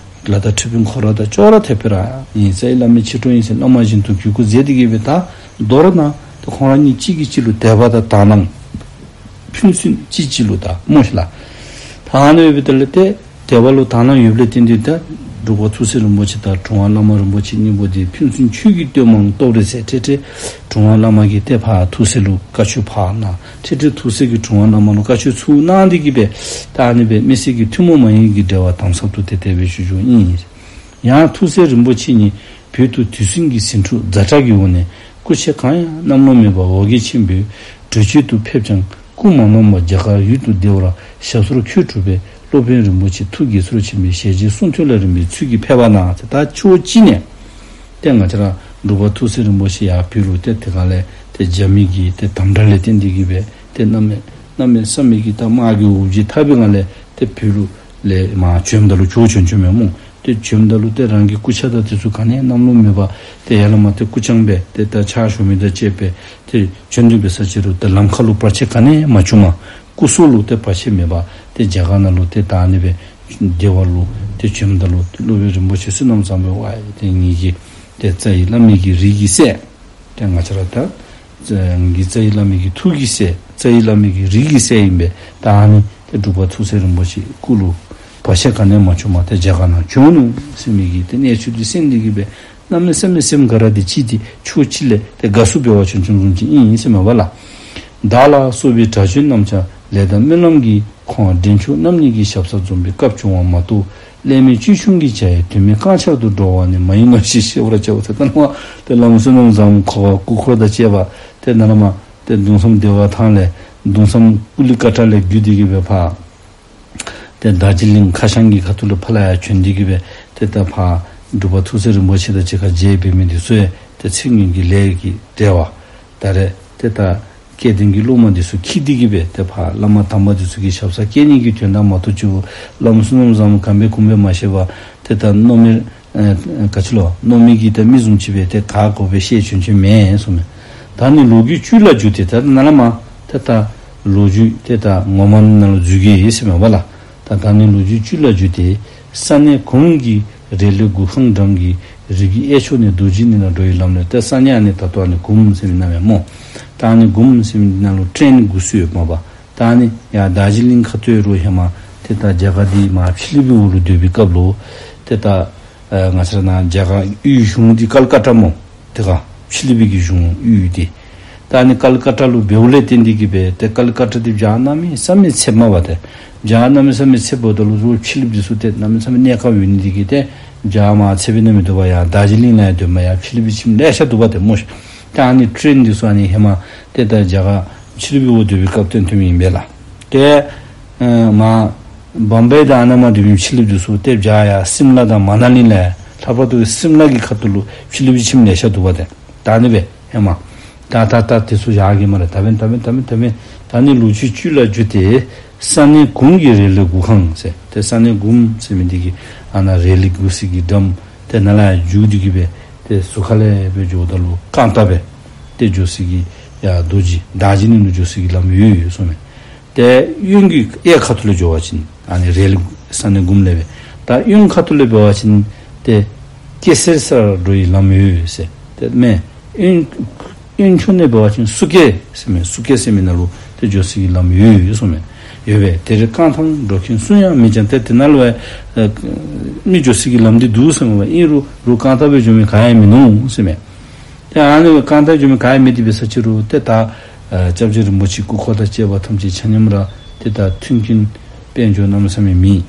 ལ་དྭགས་ཁྲི་དཔོན་ཁོ་ར་དང་ཅོག་ར་འཐདཔ་སྦེ་ར་ཨིན་ཟེར། བླ་མའི་མཆེད་གྲོགས་ཨིན་ཟེར་བླ་མ་བཞིན་དུ་གུས་བཀུར་མཛད་དེ་གིས་སྦེ་ད་མདོར་ན་ཏེ་ཁོང་ར་གཉིས་གཅིག་གིས་གཅིག་ལུ་དད་པ་དང་དག་སྣང་ཕན་ཚུན་གཅིག་གཅིག་ལུ་ད་སྨོ་ཤིག་ལགས། ད་ཨ་ནི་སྦེ་དེ་ལས་ཏེ་དད་པ་ལུ་དག་སྣང་ཡོདཔ་ལས་བརྟེན་ཏེ་ད་འབྲུག་པ་ཐུགས་སྲས་རིན་པོ་ཆེ་དང་གྲུབ་དབང་བླ་མ་རིན་པོ་ཆེ་གཉིས་པོ་འདི་ཕན་ཚུན་ཆོས་ཀྱི་སྟོན་མོའང་སྟོབས་རེ་མཛད། ཏེ་ཏེ་གྲུབ་དབང་བླ་མ་གིས་ཏེ་ཕར་ཐུགས་སྲས་ལུ་བཀའ་ཆོས་ཕར་གནང་། ཏེ་ཏེ་ཐུགས་སྲས་ཀྱིས་གྲུབ་དབང་བླ་མ་ལུ་བཀའ་ཆོས་ཚུར་གནང་སྟེ་གིས་སྦེ་ད་ཨ་ནི་སྦེ་མི་སེར་གྱི་ཐུན་མོང་མ་ཡིན་གྱི་འབྲེལ་བ་དམ་ཟབ་ཏུ་ཏེ་དེ་སྦེ་ཞུ་ཞུཝ་ཨིན། ཡང་ཐུགས་སྲས་རིན་པོ་ཆེ་ཉིད་བོད་དུ་དུས་ཟིང་གི་ཟིང་འཁྲུག་ཛ་དྲག་གི་འོག་ནས་སྐུ་མཆེད་གང་ཡང་གནམ་ལོ་མེད་པར་འོ་བརྒྱལ་ཆེན་པོས་བྲོས་བྱོལ་དུ་ཕེབས་ཀྱང་སྐུ་མ་ནོར་བར་རྒྱ་གར་ཡུལ་དུ་བདེ་བར་ཞབས་སོར་འཁོད་གྲུབ་པས། སློབ་དཔོན་རིན་པོ་ཆེ་ཐུགས་དགྱེས་ཚོར་ཆེན་པོས་ཞལ་མཇལ་གསུང་ཐོས་ལ་རིམ་པས་ཚུལ་གྱིས་ཕེབས་པ་ན་ཟེར། ད་ཕྱོགས་གཅིག་ནས་ཏེ་ང་བཅས་ར་འབྲུག་པ་ཐུགས་སྲས་རིན་པོ་ཆེ་ཡར་བོད་ལུ་ཏེ་དེ་ག་ལས་ཏེ་རྒྱ་མི་གི་ཏེ་དམ་དྲག་ལས་བརྟེན་ཏེ་གིས་སྦེ་ཏེ་གནམ་མེད་གནམ་མེད་ས་མེད་ཀྱི་ད་དམག་གི་འུར་བརྗིད་འཐབ་པའི་ངང་ལས་ཏེ་བོད་ལུ་ལས་མར་བྱོནམ་ད་ལུ་བྱོག་བྱོན་བྱོནམ་མས་སྨོ། ཏེ་བྱོནམ་ད་ལུ་ཏེ་རང་གི་སྐུ་ཆས་དང་དེ་ཚུ་ག་ནི་གནམ་ལོ་མེད་པར་ཏེ་ཡར་ལས་མར་ཏེ་སྐུ་རྐྱང་སྦེ་ཏེ་ད་ཕྱག་ཞུ་མི་དང་བཅས་པའི་ཏེ་བྱོན་ཏེ་འབད་ས་ཅི་རུང་ཏེ་ལམ་ཁ་ལུ་བར་ཆད་ག་ནི་མ་བྱུངམ། སྐུ་སྲོག་ལུ་ཏེ་བར་ཆད་མེད་པར་ཏེ་རྒྱ་གར་ནང་ལུ་ཏེ་ད་ཨ་ནི་སྦེ་བདེ་བ་ལུ་ཏེ་བྱོནམ་ད་ལུ་ཏེ་སློབ་དཔོན་རིན་པོ་ཆེ་བསོད་ནམས་བཟང་པོ་ཝའི་ཏེ་ངེ་གི་ཏེ་རྩ་བའི་བླ་མའི་གི་རིགས་ཀྱི་སྲས། ཏེ་ང་བཅས་ར་ད་ངེ་གི་རྩ་བའི་བླ་མའི་གི་ཐུགས་ཀྱི་སྲས་རྩ་བའི་བླ་མའི་གི་རིགས་ཀྱི་སྲས་ཨིན་པས། ད་ཨ་ནི་ཏེ་འབྲུག་པ་ཐུགས་སྲས་རིན་པོ་ཆེ་སྐུ་ལུ་བར་ཆད་ག་ནི་མ་བྱུངམ་ཏེ་རྒྱ་གར་ནང་བྱོན་ནུག་ཟེར་མི་གི་ཏེ་གནས་ཚུལ་འདི་གསན་ཏེ་གིས་སྦེ་གནམ་མེད་ས་མེད་སེམས་དགའ་ར་ཏེ་ཅིག་ཏེ་ཕྱོགས་གཅིག་ལས་ཏེ་དགའ་བསུ་འབད་བར་བྱོན་བྱོནམ་བཟུམ་ཅིག་ཨིན་ཟེར་མས་པ་ལགས། བདག་ལ་སོགས་པའི་དགྲ་བཅོམ་རྣམས་ཀྱང་ ལས་དང་སྨོན་ལམ་གྱིས་ཁོང་འདྲེན་མཆོག་རྣམ་གཉིས་ཀྱི་ཞབས་སར་འཛོམས་པའི་སྐབས་བྱུང་བ་མ་གཏོགས། ཀླད་མེད་ཅོལ་ཆུང་གི་བྱ་ཡིས་དོན་མེད་རྐང་ཆག་ཏུ་འགྲོ་བ་ནི་མ་ཡིན་ནོ་ཞེས་ཤེས་པར་བྱའོ་ཟེར། ད་ནི་མ་ཏེ་བླམ་བསོད་ནམས་བཟང་པོ་ཁོ་སྐུ་འཁོར་དང་བཅས་པ་ཏེ་ནཱ་ལས་མར་ཏེ་གདུང་བསམ་བདེ་བ་ཐང་ལས་གདུང་བསམ་ཀུ་ལི་ཀ་ཏྲ་ལས་བརྒྱུད་དེ་གི་སྦེ་ཕར་ཏེ་རྡོ་རྗེ་གླིང་ཁ་བྱང་གི་ཁ་ཐུག་ལུ་ཕར་ལས་ཡར་བྱོན་ཏེ་གི་སྦེ་ཏེ་ད་ཕར་འབྲུག་པ་ཐུགས་སྲས་རིན་པོ་ཆེ་དང་གཅིག་ཁར་མཇལ་འབད་མི་འདི་ཚུ་ཡང་ཏེ་ཚེ་སྔོན་གྱི་ལས་ཀྱི་འབྲེལ་བ་ད་རེས་ཏེ་ད་སྐལ་ལྡན་གྱི་སློབ་མ་འདི་ཚུ་འཁྱིད་དེ་གི་སྦེ་ཏེ་ཕར་བླ་མ་དམ་པ་འདི་ཚུ་གི་ཞབས་སར་བསྐྱལ་ནི་གི་དོན་དག་མ་གཏོགས་ཅིག་བླམ་བསོད་ནམས་བཟང་པོ་ག་སྦེ་གོ་མི་མ་ཤེས་པར་ཏེ་ད་མནོ་མི་ཨེ་ག་ཅི་ལོ་མནོ་མི་གི་ད་མི་བཟུམ་ཅིག་སྦེ་ཏེ་ག་གོ་སྦེ་བཤད་བྱོན་བྱོནམ་མེན་གསུངམ་མས། ད་ནི་ལོ་རྒྱུས་བཅུད་ལ་འཇུག་སྟེ། ད་ནཱ་ལས་མར་ཏེ་ད་ལོ་རྒྱུས་ཏེ་ད་ངོ་མ་ནང་ལུ་འཛུལ་གེ་ཟེར་མས་པ་ལགས། ད་ད་ནི་ལོ་རྒྱུས་བཅུད་ལ་འཇུག་སྟེ། ས་གནས་གུམ་གྱི་རེ་ལི་གུར་ཁང་འགྲམ་གྱི་རི་གི་གཡས་ཕྱོགས་ནས་རྡོ་རྗེ་གླིང་ལ་འགྲོ་བའི་ལམ་ལས། ད་ས་གནས་ཨ་ནི་ད་ལྟོ་ཨ་ནི་གུམ་ཟེར་མི་ནང་མས་སྨོ། ད་ཨ་ནི་གུམ་ཟེར་མི་ནང་ལུ་ཊེན་སྒུག་སྲོལ་ཡོདཔ་མས་པ། ད་ཨ་ནི་ཡར་རྡོ་རྗེ་གླིང་ཁ་ཐུག་རུང་ཧེ་མ་ཏེ་ད་རྒྱ་གར་འདི་མར་ཕྱི་གླིང་པའི་འོག་ལུ་སྡོད་པའི་སྐབས་ལུ་ཏེ་ད་ཨ་ང་བཅས་ར་ནཱ་རྒྱ་གར་དབུས་གཞུང་འདི་ཀལ་ཀ་ཏ་སྨོ། ཏེ་ག་ཕྱི་གླིང་པའི་གི་གཞུང་དབུས་འདི་ད་ཨ་ནི་ཀལ་ཀ་ཏ་ལུ་འབདཝ་ལས་བརྟེན་ཏེ་གི་སྦེ་ཏེ་ཀལ་ཀ་ཏ་འདི་བྱཱར་གནམ་མེད་ས་མེད་ཚདཔ་མས་པ། ཏེ་བྱཱར་གནམ་མེད་ས་མེད་ཚདཔ་འབདཝ་ད་ལུ་རོགས་ཕྱི་གླིང་པ་འདི་ཚུ་ཏེ་གནམ་མེད་ས་མེད་གནས་ཁག་ཡོད་ནི་འདི་གིས་ཏེ་བྱཱར་མར་ཚད་པའི་ནང་མི་འདུག་པ། ཡར་རྡོ་རྗེ་གླིང་ལུ་ཡང་སྡོདཔ་མས། ཡར་ཕྱི་གླིང་པའི་ཁྱིམ་ལེ་ཤ་འདུག་པ་ཏེ་སྨོ་ཤ། ད་ཨ་ནི་ཊེན་འདི་ཚུ་ཨ་ནི་ཧེ་མ་ཏེ་ད་རྒྱ་གར་ཕྱི་གླིང་པའི་འོག་སྡོད་པའི་སྐབས་ཐོན་ཐོནམ་ཨིན་པས་ལགས། ཏེ་ཨ་མར་བོམ་བེ་དང་ཨ་ནཱ་མར་སྡོད་མི་ཕྱི་གླིང་པ་འདི་ཚུ་ཏེ་བྱཱར་ཡར་སིམ་ལ་དང་མ་ན་ལི་ལས་ལྷག་པར་དུ་སིམ་ལ་གི་ཁ་ཐུག་ལུ་ཕྱི་གླིང་པའི་ཁྱིམ་ལེ་ཤ་འདུག་པ་ཏེ། ད་ཨ་ནི་སྦེ་ཧེ་མ་ད་ད་ད་དེ་ཚུ་བཞག་གེ་སྨ་རེ། ད་འབདན་ད་འབདན་ད་འབདན་ད་འབདན་ད་ནི་ལོ་རྒྱུས་བཅུད་ལ་འཇུག་སྟེ། ས་གནས་གུམ་གྱི་རེ་ལི་གུར་ཁང་ཟེར། ཏེ་ས་གནས་གུམ་ཟེར་མི་འདི་གི་ཨ་ནཱ་རེ་ལི་སྒུག་སའི་གི་འགྲམ་ཏེ་ནཱ་ལས་འཇུག་སྟེ་གི་སྦེ་ཏེ་ཟུར་ཁ་ལས་སྦེ་འགྱོཝ་ད་ལུ་རྐང་ཐང་སྦེ་ཏེ་འགྱོ་སའི་གི་ཡར་རྡོ་རྗེ་རྡོ་རྗེ་གླིང་ལུ་འགྱོ་སའི་གི་ལམ་ཡོད་ཡོད་གསུངམ་མས། ཏེ་གཡོན་གྱི་གཡས་ཁ་ཐུག་ལས་འགྱོ་བ་ཅིན་ཨ་ནི་རེ་ལི་ས་གནས་གུམ་ལས་སྦེ། ད་གཡོན་ཁ་ཐུག་ལས་འབད་བ་ཅིན་ཏེ་སྐྱེ་སེར་སར་འགྲོ་བའི་ལམ་ཡོད་ཟེར། ཏེ་མེན་གཡོན་གཡོན་ཕྱོགས་ནས་འབད་བ་ཅིན་སུ་སྐྱེ་ཟེར་མི་སུ་སྐྱེ་ཟེར་མི་ནང་ལུ་ཏེ་འགྱོ་སའི་གི་ལམ་ཡོད་ཡོད་གསུངམ་མས། ཡོད་པས། དེར་རྐང་ཐང་འགྲོ་མཁན་སུ་ཡང་མེད་ཀྱང་། ཏེ་དེ་ནང་ལུ་ཨ་མི་འགྱོ་སའི་གི་ལམ་འདི་འདུག་ཟེར་མས་པ། ཨིན་རུང་རོགས་རྐང་ཐང་སྦེ་འགྱོ་མི་ག་ཡང་མིན་ནུག་ཟེར་མས། ཏེ་ཨ་ནི་རྐང་ཐང་འགྱོ་མི་ག་ཡང་མེད་དེ་འབད་ས་ཅིག་རུང་ཏེ་ད་ཨ་སྐྱབས་རྗེ་རིན་པོ་ཆེ་སྐུ་འཁོར་དང་བཅས་པ་ཐམས་ཅད་ཆ་མཉམ་ར་ཏེ་ད་མཐུན་རྐྱེན་དཔལ་འབྱོར་གནམ་མེད་ས་མེད་མེད་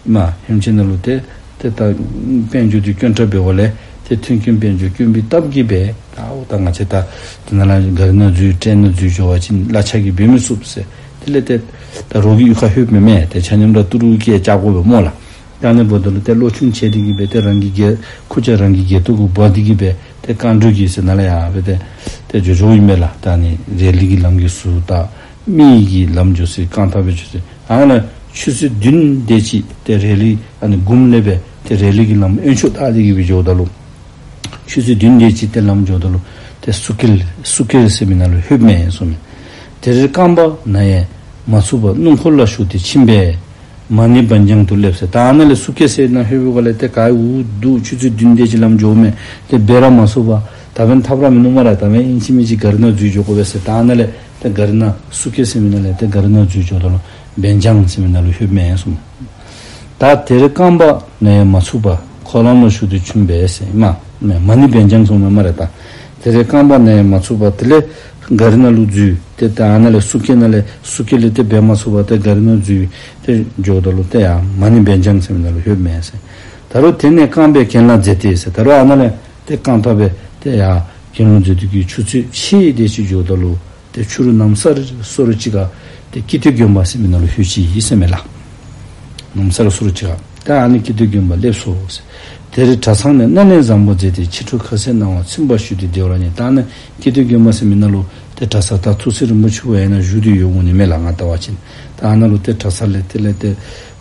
མས། ཧེམ་ཅིག་ནང་ལུ་ཏེ་ཏེ་ད་དཔལ་འབྱོར་འདི་དཀོན་དྲགས་འབདཝ་ལས་ཏེ་མཐུན་རྐྱེན་དཔལ་འབྱོར་དཀོན་པའི་སྟབས་ཀྱིས་སྦེ་ད་འོ་ད་ང་བཅས་ད་དེ་ནང་ལས་གཱ་རི་ནང་འཛུལ་ཊེན་ནང་འཛུལ་འགྱོ་བ་ཅིན་གླ་ཆ་གིས་འབད་མི་ཚུགས་ཟེར། དེ་ལས་ཏེ་ད་རོགས་ཀྱི་གཡུས་ཁར་ལྷོདཔ་མས། ཏེ་ཆ་མཉམ་ར་ཏི་རུ་གིས་བཅག་དགོ་པས་སྨོ་ལགས། ད་ཨ་ནི་འབདཝ་ད་ལུ་ཏེ་བློ་ཆུང་བྱས་ཏེ་གི་སྦེ་ཏེ་རང་གི་སྒལ་ཁུར་ཆ་རང་གི་སྒལ་ཏོ་གུ་འབག་སྟེ་གི་སྦེ་ཏེ་རྐང་འགྲོས་ཀྱིས་ཟེར་ནཱ་ལས་ཡར་སྦེ་ཏེ་ཏེ་འགྱོ་འགྱོཝ་ཨིན་མས་ལགས། ད་ཨ་ནི་རེ་ལི་གི་ལམ་གྱི་ཟུར་ད་མི་གི་ལམ་འགྱོ་སའི་རྐང་ཐང་སྦེ་འགྱོ་སའི་ཨ་ནཱ་ཆུ་ཚོད་བདུན་དེ་ཅིག་ཏེ་རེ་ལི་ཨ་ནི་གུམ་ལས་སྦེ་ཏེ་རེ་ལི་གི་ལམ་དབེན་ཆུ་བལྟ་སྟེ་གི་སྦེ་འགྱོཝ་ད་ལུ་ཆུ་ཚོད་བདུན་དེ་ཅིག་ཏེ་ལམ་འགྱོཝ་ད་ལུ་ཏེ་སུ་སྐྱེ་སུ་སྐྱེ་ཟེར་མི་ནང་ལུ་ལྷོདཔ་མས་གསུངམ་མས། དེར་རྐང་པ་ན་ཡང་མ་ཚུགས་པར་སྣུམ་འཁོར་ལ་ཞུགས་ཏེ་ཕྱིན་པས། མ་ཎི་བན་ལྗང་དུ་སླེབས་ཟེར། ད་ཨ་ནཱ་ལས་སུ་སྐྱེ་ཟེར་ནང་ལྷོད་པའི་སྒང་ལས་ཏེ་ག་ཡོད་འདུག། ཆུ་ཚོད་བདུན་དེ་ཅིག་ལམ་འགྱོཝ་མས། ཏེ་འབད་ར་མ་ཚུགས་པར་ད་འབདན་ཐབས་ར་མིན་ནུག་སྨ་རེ། ད་འབདན་ཨིན་ཅི་མིན་ཅི་གཱ་རི་ནང་འཛུལ་འགྱོ་དགོ་པས་ཟེར། ད་ཨ་ནཱ་ལས་ཏེ་གཱ་རི་ནང་སུ་སྐྱེ་ཟེར་མི་ནང་ལས་ཏེ་གཱ་རི་ནང་འཛུལ་འགྱོཝ་ད་ལུ་བན་ལྗང་ཟེར་མི་ནང་ལུ་ལྷོདཔ་མས་གསུངམ་མས། ད་དེར་རྐང་པ་ན་ཡང་མ་ཚུགས་པར་འཁོར་ལམ་ལ་ཞུགས་ཏེ་བྱོན་པས་ཟེར། མ་མ་ཎི་བན་ལྗང་གསུངམ་མས་སྨ་རེ། ད་དེར་རྐང་པ་ན་ཡང་མ་ཚུགས་པར་དེ་ལས་གཱ་རི་ནང་ལུ་འཛུལ། ཏེ་ད་ཨ་ནཱ་ལས་སུ་སྐྱེ་ནང་ལས་སུ་སྐྱེ་ལས་ཏེ་འབད་མ་ཚུགས་པར་ཏེ་གཱ་རི་ནང་འཛུལ་ཏེ་འགྱོཝ་ད་ལུ་ཏེ་ཡར་མ་ཎི་བན་ལྗང་ཟེར་མི་ནང་ལུ་ལྷོདཔ་མས་ཟེར། ད་རུང་དེ་ནས་རྐང་པས་གྱེན་ལངས་མཛད་དེ་ཟེར། ད་རུང་ཨ་ནཱ་ལས་ཏེ་རྐང་ཐང་སྦེ་ཏེ་ཡར་གྱེན་ལངས་མཛད་དེ་གི་ཆུ་ཚོད་ཕྱེད་དེ་ཅིག་འགྱོཝ་ད་ལུ་ཏེ་ཕྱི་རུ་ནམ་སར་སོ་རུ་ཅིག་ཁར་ཏེ་ཀིརྟི་དགོན་པ་ཟེར་མི་ནང་ལུ་ལྷོད་ཅི་ཟེར་མས་ལགས། ནམ་སར་སོ་རུ་ཅིག་ཁར་ད་ཨ་ནི་ཀིརྟི་དགོན་པ་སླེབས་སོ་ཟེར། དེར་གྲྭ་ཚང་ནས་སྣེ་ལེན་བཟང་པོ་མཛད་དེ་ཕྱི་དྲོ་ཁ་ཟས་གནང་བ་ཚིམ་པར་ཞུས་ཏེ་བདེ་བར་ཉལ། ད་ཨ་ནི་ཀིརྟི་དགོན་པ་ཟེར་མི་ནང་ལུ་ཏེ་གྲྭ་ཚང་ད་ཐུགས་སྲས་རིན་པོ་ཆེ་བ་ཡང་ནཱ་བཞུགས་ཏེ་ཡོདཔ་འོང་ནི་མས་ལགས། ང་བལྟ་བ་ཅིན་ད་ཨ་ནཱ་ལུ་ཏེ་གྲྭ་ཚང་ལས་དེ་ལས་ཏེ་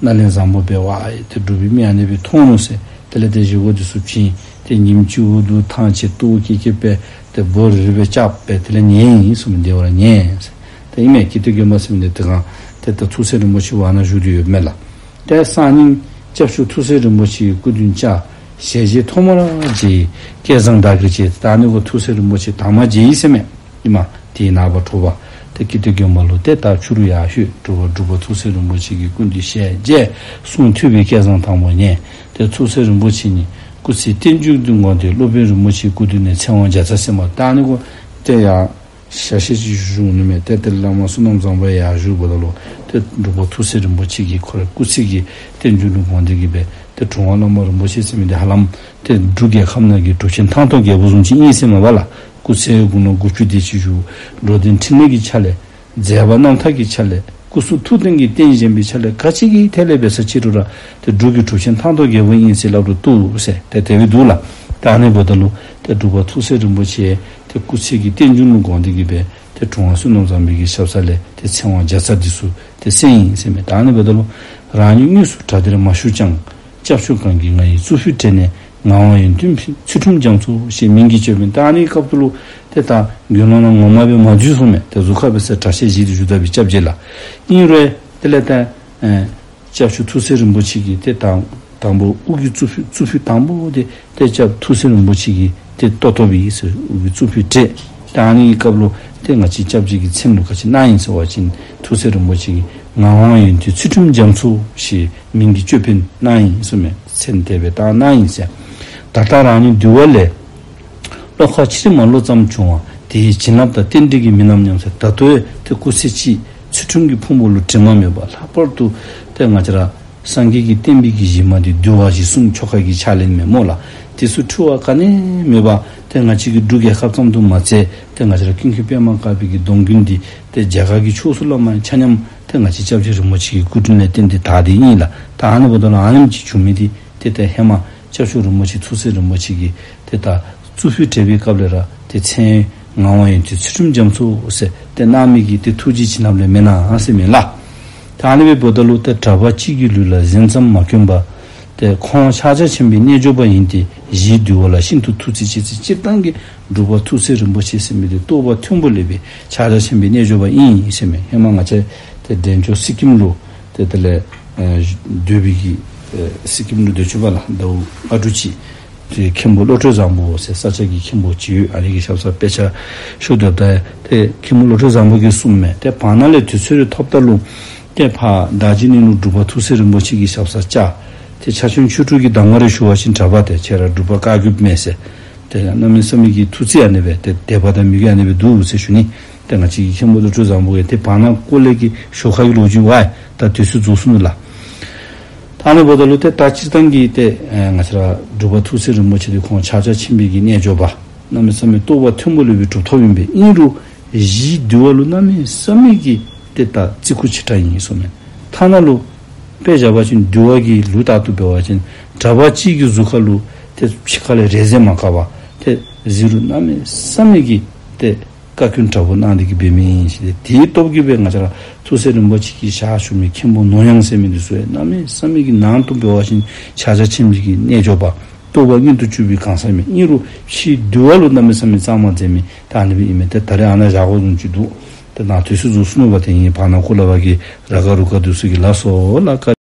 སྣེ་ལེན་བཟང་པོ་འབད་བ་ཨེ་ཏེ་འབྲུག་པའི་མི་ཨ་ནི་སྦེ་མཐོང་ནུག་ཟེར། དེ་ལས་ཏེ་བཞེས་སྒོ་འདི་ཚུ་བྱིན། ཏེ་ཉིནམ་གཅིག་འུ་སྡུག་ཐང་ཆད་ལྟོཝ་བཀྱེས་བཀྱེས་སྦེ་ཏེ་བོ་རི་རི་སྦེ་རྐྱབ་སྦེ་དེ་ལས་ཉལ་ཡི་གསུངམ་མས། བདེ་བར་ཉལ་ཟེར། ཏེ་ཨིན་མས། ཀིརྟི་དགོན་པ་ཟེར་མི་འདི་དེ་སྒང་ཏེ་ད་ཐུགས་སྲས་རིན་པོ་ཆེ་བ་ནཱ་བཞུགས་ཏེ་ཡོདཔ་མས་ལགས། ཏེ་སང་ཉིན་སྐྱབས་མཆོག་ཐུགས་སྲས་རིན་པོ་ཆེའི་སྐུ་མདུན་བཅར། ཞལ་མཇལ་ཐོག་མར་མཇལ་བའི་སྐལ་བཟང་བདག་གིར་བྱས། ད་ཨ་ནི་གུ་ཐུགས་སྲས་རིན་པོ་ཆེ་དང་པ་མཇལ་ཡི་ཟེར་མས། ཨིན་མས། དེའི་ནངས་པ་དྲོ་པ་ཏེ་ཀིརྟི་དགོན་པ་ལུ་ཏེ་ད་ཕྱི་རུ་ཡར་ལྷོད། དྲོ་པ་འབྲུག་པ་ཐུགས་སྲས་རིན་པོ་ཆེ་གི་སྐུ་མདུན་ཞལ་མཇལ། གསུང་ཐོས་པའི་སྐལ་བཟང་དང་པོ་ཉན། ཏེ་ཐུགས་སྲས་རིན་པོ་ཆེ་ཉིད་སྐུ་ཚེ་བརྟན་བཞུགས་དུ་བསྔོ་སྟེ་སློབ་དཔོན་རིན་པོ་ཆེའི་སྐུ་མདུན་ནས་ཚེ་དབང་བརྒྱ་རྩ་ཟེར་མས། ད་ཨ་ནི་གུ་ཏེ་ཡར་ ཞལ་བཞེས་ཅིག་ཞུ་ནི་མས། ཏེ་ཏེ་བླ་མ་བསོད་ནམས་བཟང་པོ་ཡར་བཞུགསཔ་ད་ལུ་ཏེ་འབྲུག་པ་ཐུགས་སྲས་རིན་པོ་ཆེ་གིས་ཁོ་རའི་སྐུ་ཚེ་གི་བསྟན་འགྱུར་ལུ་དགོངས་ཏེ་གིས་སྦེ་ཏེ་དྲུང་པ་བླ་མ་རིན་པོ་ཆེ་ཟེར་མི་འདི་ཧ་ལམ་ཏེ་འབྲུག་རྒྱལ་ཁབ་ནང་གི་གྲུབ་ཆེན་ཐང་སྟོང་རྒྱལ་པོ་བཟུམ་ཅིག་ཨིན་ཟེར་མས་པ་ལགས། སྐུ་ཚེ་དགུང་ལོ་དགུ་བཅུ་དེ་ཅིག་བཞུགས། འགྲོ་དོན་འཕྲིན་ལས་ཀྱི་ཆ་ལས་མཛད་པ་རྣམ་ཐར་གྱི་ཆ་ལས་སྐུ་གསུང་ཐུགས་རྟེན་གྱི་རྟེན་བཞེངས་པའི་ཆ་ལས་ག་ཅི་གི་ཐད་ལས་འབད་ས་ཅི་རུང་ར་ཏེ་འབྲུག་གི་གྲུབ་ཆེན་ཐང་སྟོང་རྒྱལ་པོ་ཨིན་ཟེར་སླབ་རུང་བཏུབ་ཟེར་ཏེ་དེ་སྦེ་འདུག་ལགས། ད་ཨ་ནི་འབདཝ་ད་ལུ་ཏེ་འབྲུག་པ་ཐུགས་སྲས་རིན་པོ་ཆེ་ཏེ་སྐུ་ཚེ་གི་བསྟན་འགྱུར་ལུ་དགོངས་ཏེ་གིས་སྦེ་ཏེ་དྲུང་པ་བསོད་ནམས་བཟང་པོ་གི་ཞབས་ས་ལས་ཏེ་ཚེ་དབང་བརྒྱ་རྩ་འདི་ཚུ་ཏེ་གསན་ཡི་ཟེར་མས། ད་ཨ་ནི་འབདཝ་ད་ལུ་རང་ཉིད་དངོས་སུ་གྲྭ་སྡེར་མ་ཞུགས་ཀྱང་། སྐྱབས་མཆོག་གང་གིས་ང་ཡི་གཙུག་ཕུད་བྲེགས་ནས། ངག་དབང་ཡོན་ཏན་ཚུལ་ཁྲིམས་རྒྱ་མཚོ་ཞེས་མིང་གིས་བསྐྱོད་པས། ད་ཨ་ནི་སྐབས་སུ་ལུ་ཏེ་ད་དགེ་སློང་ནང་ངོ་མ་སྦེ་མ་འཛུལ་སོང་མས། ཏེ་གཟུགས་ཁར་འབད་ས་གྲྭ་ཤག་བཞེས་ཏེ་བཞུགས་ད་པའི་སྐྱབས་རྗེ་ལགས། ཨིན་རུང་དེ་ལས་ད་ཨེ་སྐྱབས་མཆོག་ཐུགས་སྲས་རིན་པོ་ཆེ་གིས་ཏེ་དང་དང་པོ་དབུ་གི་གཙུག་ཕུད་གཙུག་ཕུད་དང་པོ་དེ་ཏེ་སྐྱབས་ཐུགས་སྲས་རིན་པོ་ཆེ་གིས་ཏེ་བཏོག་བཏོགཔ་ཨིན་ཟེར། དབུ་གི་གཙུག་ཕུད་བྲེགས། ད་ཨ་ནི་སྐབས་ལུ་ཏེ་ང་བཅས་སྐྱབས་རྗེ་གི་མཚན་ལུ་ག་ཅི་གནང་ཡི་ཟེར་བ་ཅིན་ཐུགས་སྲས་རིན་པོ་ཆེ་གིས་ངག་དབང་ཡོན་ཏན་ཚུལ་ཁྲིམས་རྒྱ་མཚོ་ཞེས་མིང་གི་ཅོད་པན་གནང་ཡི་ཟེར་མས། མཚན་དེ་སྦེ་བཏགས་གནང་ཡི་ཟེར། ད་ལྟ་རང་ཉིད་འདུལ་བ་ལས། བློ་ཁ་ཕྱིར་མ་ལོག་ཙམ་བྱུང་བ། དེ་ཡི་བྱིན་རླབས་དང་རྟེན་འབྲེལ་གྱི་མི་རྣམས་སྙམ་ཟེར། ད་ལྟོ་ཡང་ཏེ་སྐུ་ཚེ་གཅིག་ཚུལ་ཁྲིམས་ཀྱི་ཕུང་པོ་ལུ་དྲི་མ་མེད་པ། ལྷག་པར་དུ་ཏེ་ང་བཅས་ར་སངས་རྒྱས་ཀྱི་བསྟན་པའི་གི་གཞི་མ་འདི་འདུལ་བ་གཞི་བཟུང་ཆོ་ག་གི་ཕྱག་ལེན་མས་སྨོ་ལགས། དེ་ཚུ་འཁྲུལ་བ་ག་ནི་མེད་པ་ཏེ་ང་བཅས་ཀྱི་འབྲུག་རྒྱལ་ཁབ་ཙམ་དུ་མ་ཚད་ཏེ་ང་བཅས་ར་ཀུན་མཁྱེན་པདྨ་དཀར་པོའི་གི་སྡོམ་རྒྱུན་འདི་ཏེ་རྒྱ་གར་གྱི་ཕྱོགས་སུ་ལུ་མ་ཆ་མཉམ་ཏེ་ང་བཅས་སྐྱབས་རྗེ་རིན་པོ་ཆེ་གི་སྐུ་དྲིན་ལས་བརྟེན་ཏེ་དར་ཏེ་ཨིན་ལགས། ད་ཨ་ནི་འབདཝ་ད་ལུ་ཨ་ནེམ་ཅིག་བྱུང་མི་འདི་ཏེ་ཏེ་ཧེ་མ་སྐྱབས་མཆོག་རིན་པོ་ཆེ་ཐུགས་སྲས་རིན་པོ་ཆེ་གིས་ཏེ་ད་གཙུག་ཕུད་བྲེགས་པའི་སྐབས་ལས་ར་ཏེ་མཚན་ངག་དབང་ཡོན་ཏན་ཚུལ་ཁྲིམས་རྒྱ་མཚོ་ཟེར་ཏེ་གནང་མི་གི་ཏེ་ཐུགས་རྗེ་བྱིན་རླབས་ལས་མེན་ན་ཟེར་མས་ལགས། ད་ཨ་ནི་འབདཝ་ད་ལུ་ཏེ་གྲྭ་པ་གཅིག་གི་ལུས་ལ་གཟན་ཙམ་མ་གྱོན་པ། ཏེ་ཁོང་ཕྱག་རྒྱ་ཆེན་པོའི་རྣལ་འབྱོར་པ་ཡིན་ཏེ། གཞིའི་འདུལ་བ་ལ་ཤིན་ཏུ་ཐུགས་རྩིས་ཆེ་ཟེར། སྤྱིར་བཏང་གི་འབྲུག་པ་ཐུགས་སྲས་རིན་པོ་ཆེ་ཟེར་མི་འདི་རྟོགས་པ་མཐོན་པོ་ལས་སྦེ་ཕྱག་རྒྱ་ཆེན་པོའི་རྣལ་འབྱོར་པ་ཨིན་ཟེར་མས། ཧེ་མ་ང་བཅས་ཏེ་འབྲས་ལྗོངས་སི་ཀིམ་ལུ་ཏེ་དེ་ལས་ཨེ་སྡོད་པའི་གི་ཨེ་སི་ཀིམ་ལུ་སྡོད་ཅི་པ་ལགས། ཟླཝ་ཨ་དྲུག་ཅིག་ཏེ་མཁན་པོ་བློ་གྲོས་བཟང་པོ་ཟེར་ས་སྐྱ་གི་མཁན་པོ་ཅིག་ཡོད། ཨ་ནི་གི་ཞབས་སར་དཔེ་ཆ་ཞུ་སྡོདཔ་ད་ཏེ་མཁན་པོ་བློ་གྲོས་བཟང་པོ་གིས་གསུངམ་མས། ཏེ་བར་ན་ལས་དུས་ཚོད་རེ་ཐོབ་ད་ལུ་ཏེ་ཕར་རྡོ་རྗེ་གླིང་ལུ་འབྲུག་པ་ཐུགས་སྲས་རིན་པོ་ཆེ་གི་ཞབས་སར་བཅར། ཏེ་ཕྱག་ཆེན་ཆོས་དྲུག་གི་གདམས་ངག་རེ་ཞུ་བ་ཅིན་གྲྭ་པ་ཏེ་ཁྱེད་ར་འབྲུག་པ་བཀའ་བརྒྱུདཔ་མས་ཟེར། ཏེ་གནམ་མེད་ས་མེད་ཀྱི་ཐུགས་རྩིས་ཨ་ནི་སྦེ་ཏེ་དད་པ་དང་མོས་གུས་ཨ་ནི་སྦེ་འདུག་ཟེར་ཞུ་ནི། ཏེ་ང་བཅས་ཀྱི་མཁན་པོ་བློ་གྲོས་བཟང་པོ་གིས་ཏེ་བར་ན་སྐོར་ལས་ཀྱི་ཞོར་ཁ་གི་ལོ་རྒྱུས་ཝའི་ད་དུས་ཚོད་རྫོགས་སོང་ནུག་ལགས། ད་ཨ་ནི་འབདཝ་ད་ལུ་ཏེ་ད་སྤྱིར་བཏང་གི་ཏེ་ཨེ་ང་བཅས་ར་འབྲུག་པ་ཐུགས་སྲས་རིན་པོ་ཆེ་འདི་ཁོང་ཕྱག་རྒྱ་ཆེན་པོའི་གི་རྣལ་འབྱོར་པ་གནམ་མེད་ས་མེད་རྟོགས་པ་མཐོན་པོ་ལས་སྦེ་གྲུབ་ཐོབ་ཨིན་པས། ཨིན་རུང་གཞིའི་འདུལ་བ་ལུ་གནམ་མེད་ས་མེད་ཀྱི་ཏེ་ད་བརྩི་བཀུར་ཆེ་དྲགས་ཨིན་གསུངམ་མས། ཐ་ན་ལུ་དཔེ་བཞག་པ་ཅིན་འདུལ་བ་གི་ལུགས་ལྟར་དུ་འབད་བ་ཅིན་གྲྭ་པ་གཅིག་གི་གཟུགས་ཁ་ལུ་ཏེ་ཕྱི་ཁ་ལས་རས་གཟན་མ་བཀབ་པར་ཏེ་གཟིགས་རུང་གནམ་མེད་ས་མེད་ཀྱི་ཏེ་བཀའ་བཀྱོན་དྲག་པོ་གནང་སྟེ་གིས་འབད་མི་ཨིན་ཟེར། ཏེ་དེའི་སྟོབས་ཀྱིས་སྦེ་ང་བཅས་ར་ཐུགས་སྲས་རིན་པོ་ཆེ་གི་ཞབས་ཞུ་མི་མཁན་པོ་ནོར་གཡང་ཟེར་མི་འདི་ཚུ་ཡང་གནམ་མེད་ས་མེད་ཀྱི་ནང་དུ་འབད་བ་ཅིན་ཕྱག་རྒྱ་ཆེན་པོའི་གི་རྣལ་འབྱོར་པ་རྟོགས་པ་མངོན་དུ་གྱུར་པའི་གང་ཟག་མས། ཨིན་རུང་ཕྱིའི་འདུལ་བ་ལུ་གནམ་མེད་ས་མེད་གཙང་མ་མཛད་མི་ད་ཨ་ནི་སྦེ་ཨིན་མས། ཏེ་ད་རེས་ཨ་ནཱ་བཞག་དགོ་བཟུམ་ཅིག་འདུག། ཏེ་ནཱ་དུས་ཚོད་རྫོགས་སོང་ནུག་པ། ཏེ་ཨིན་བར་ན་སྐུ་ལས་བ་གི་ར་ག་རུ་ག་འདི་ཚུ་གིས་ལགས་སོ་ལགས།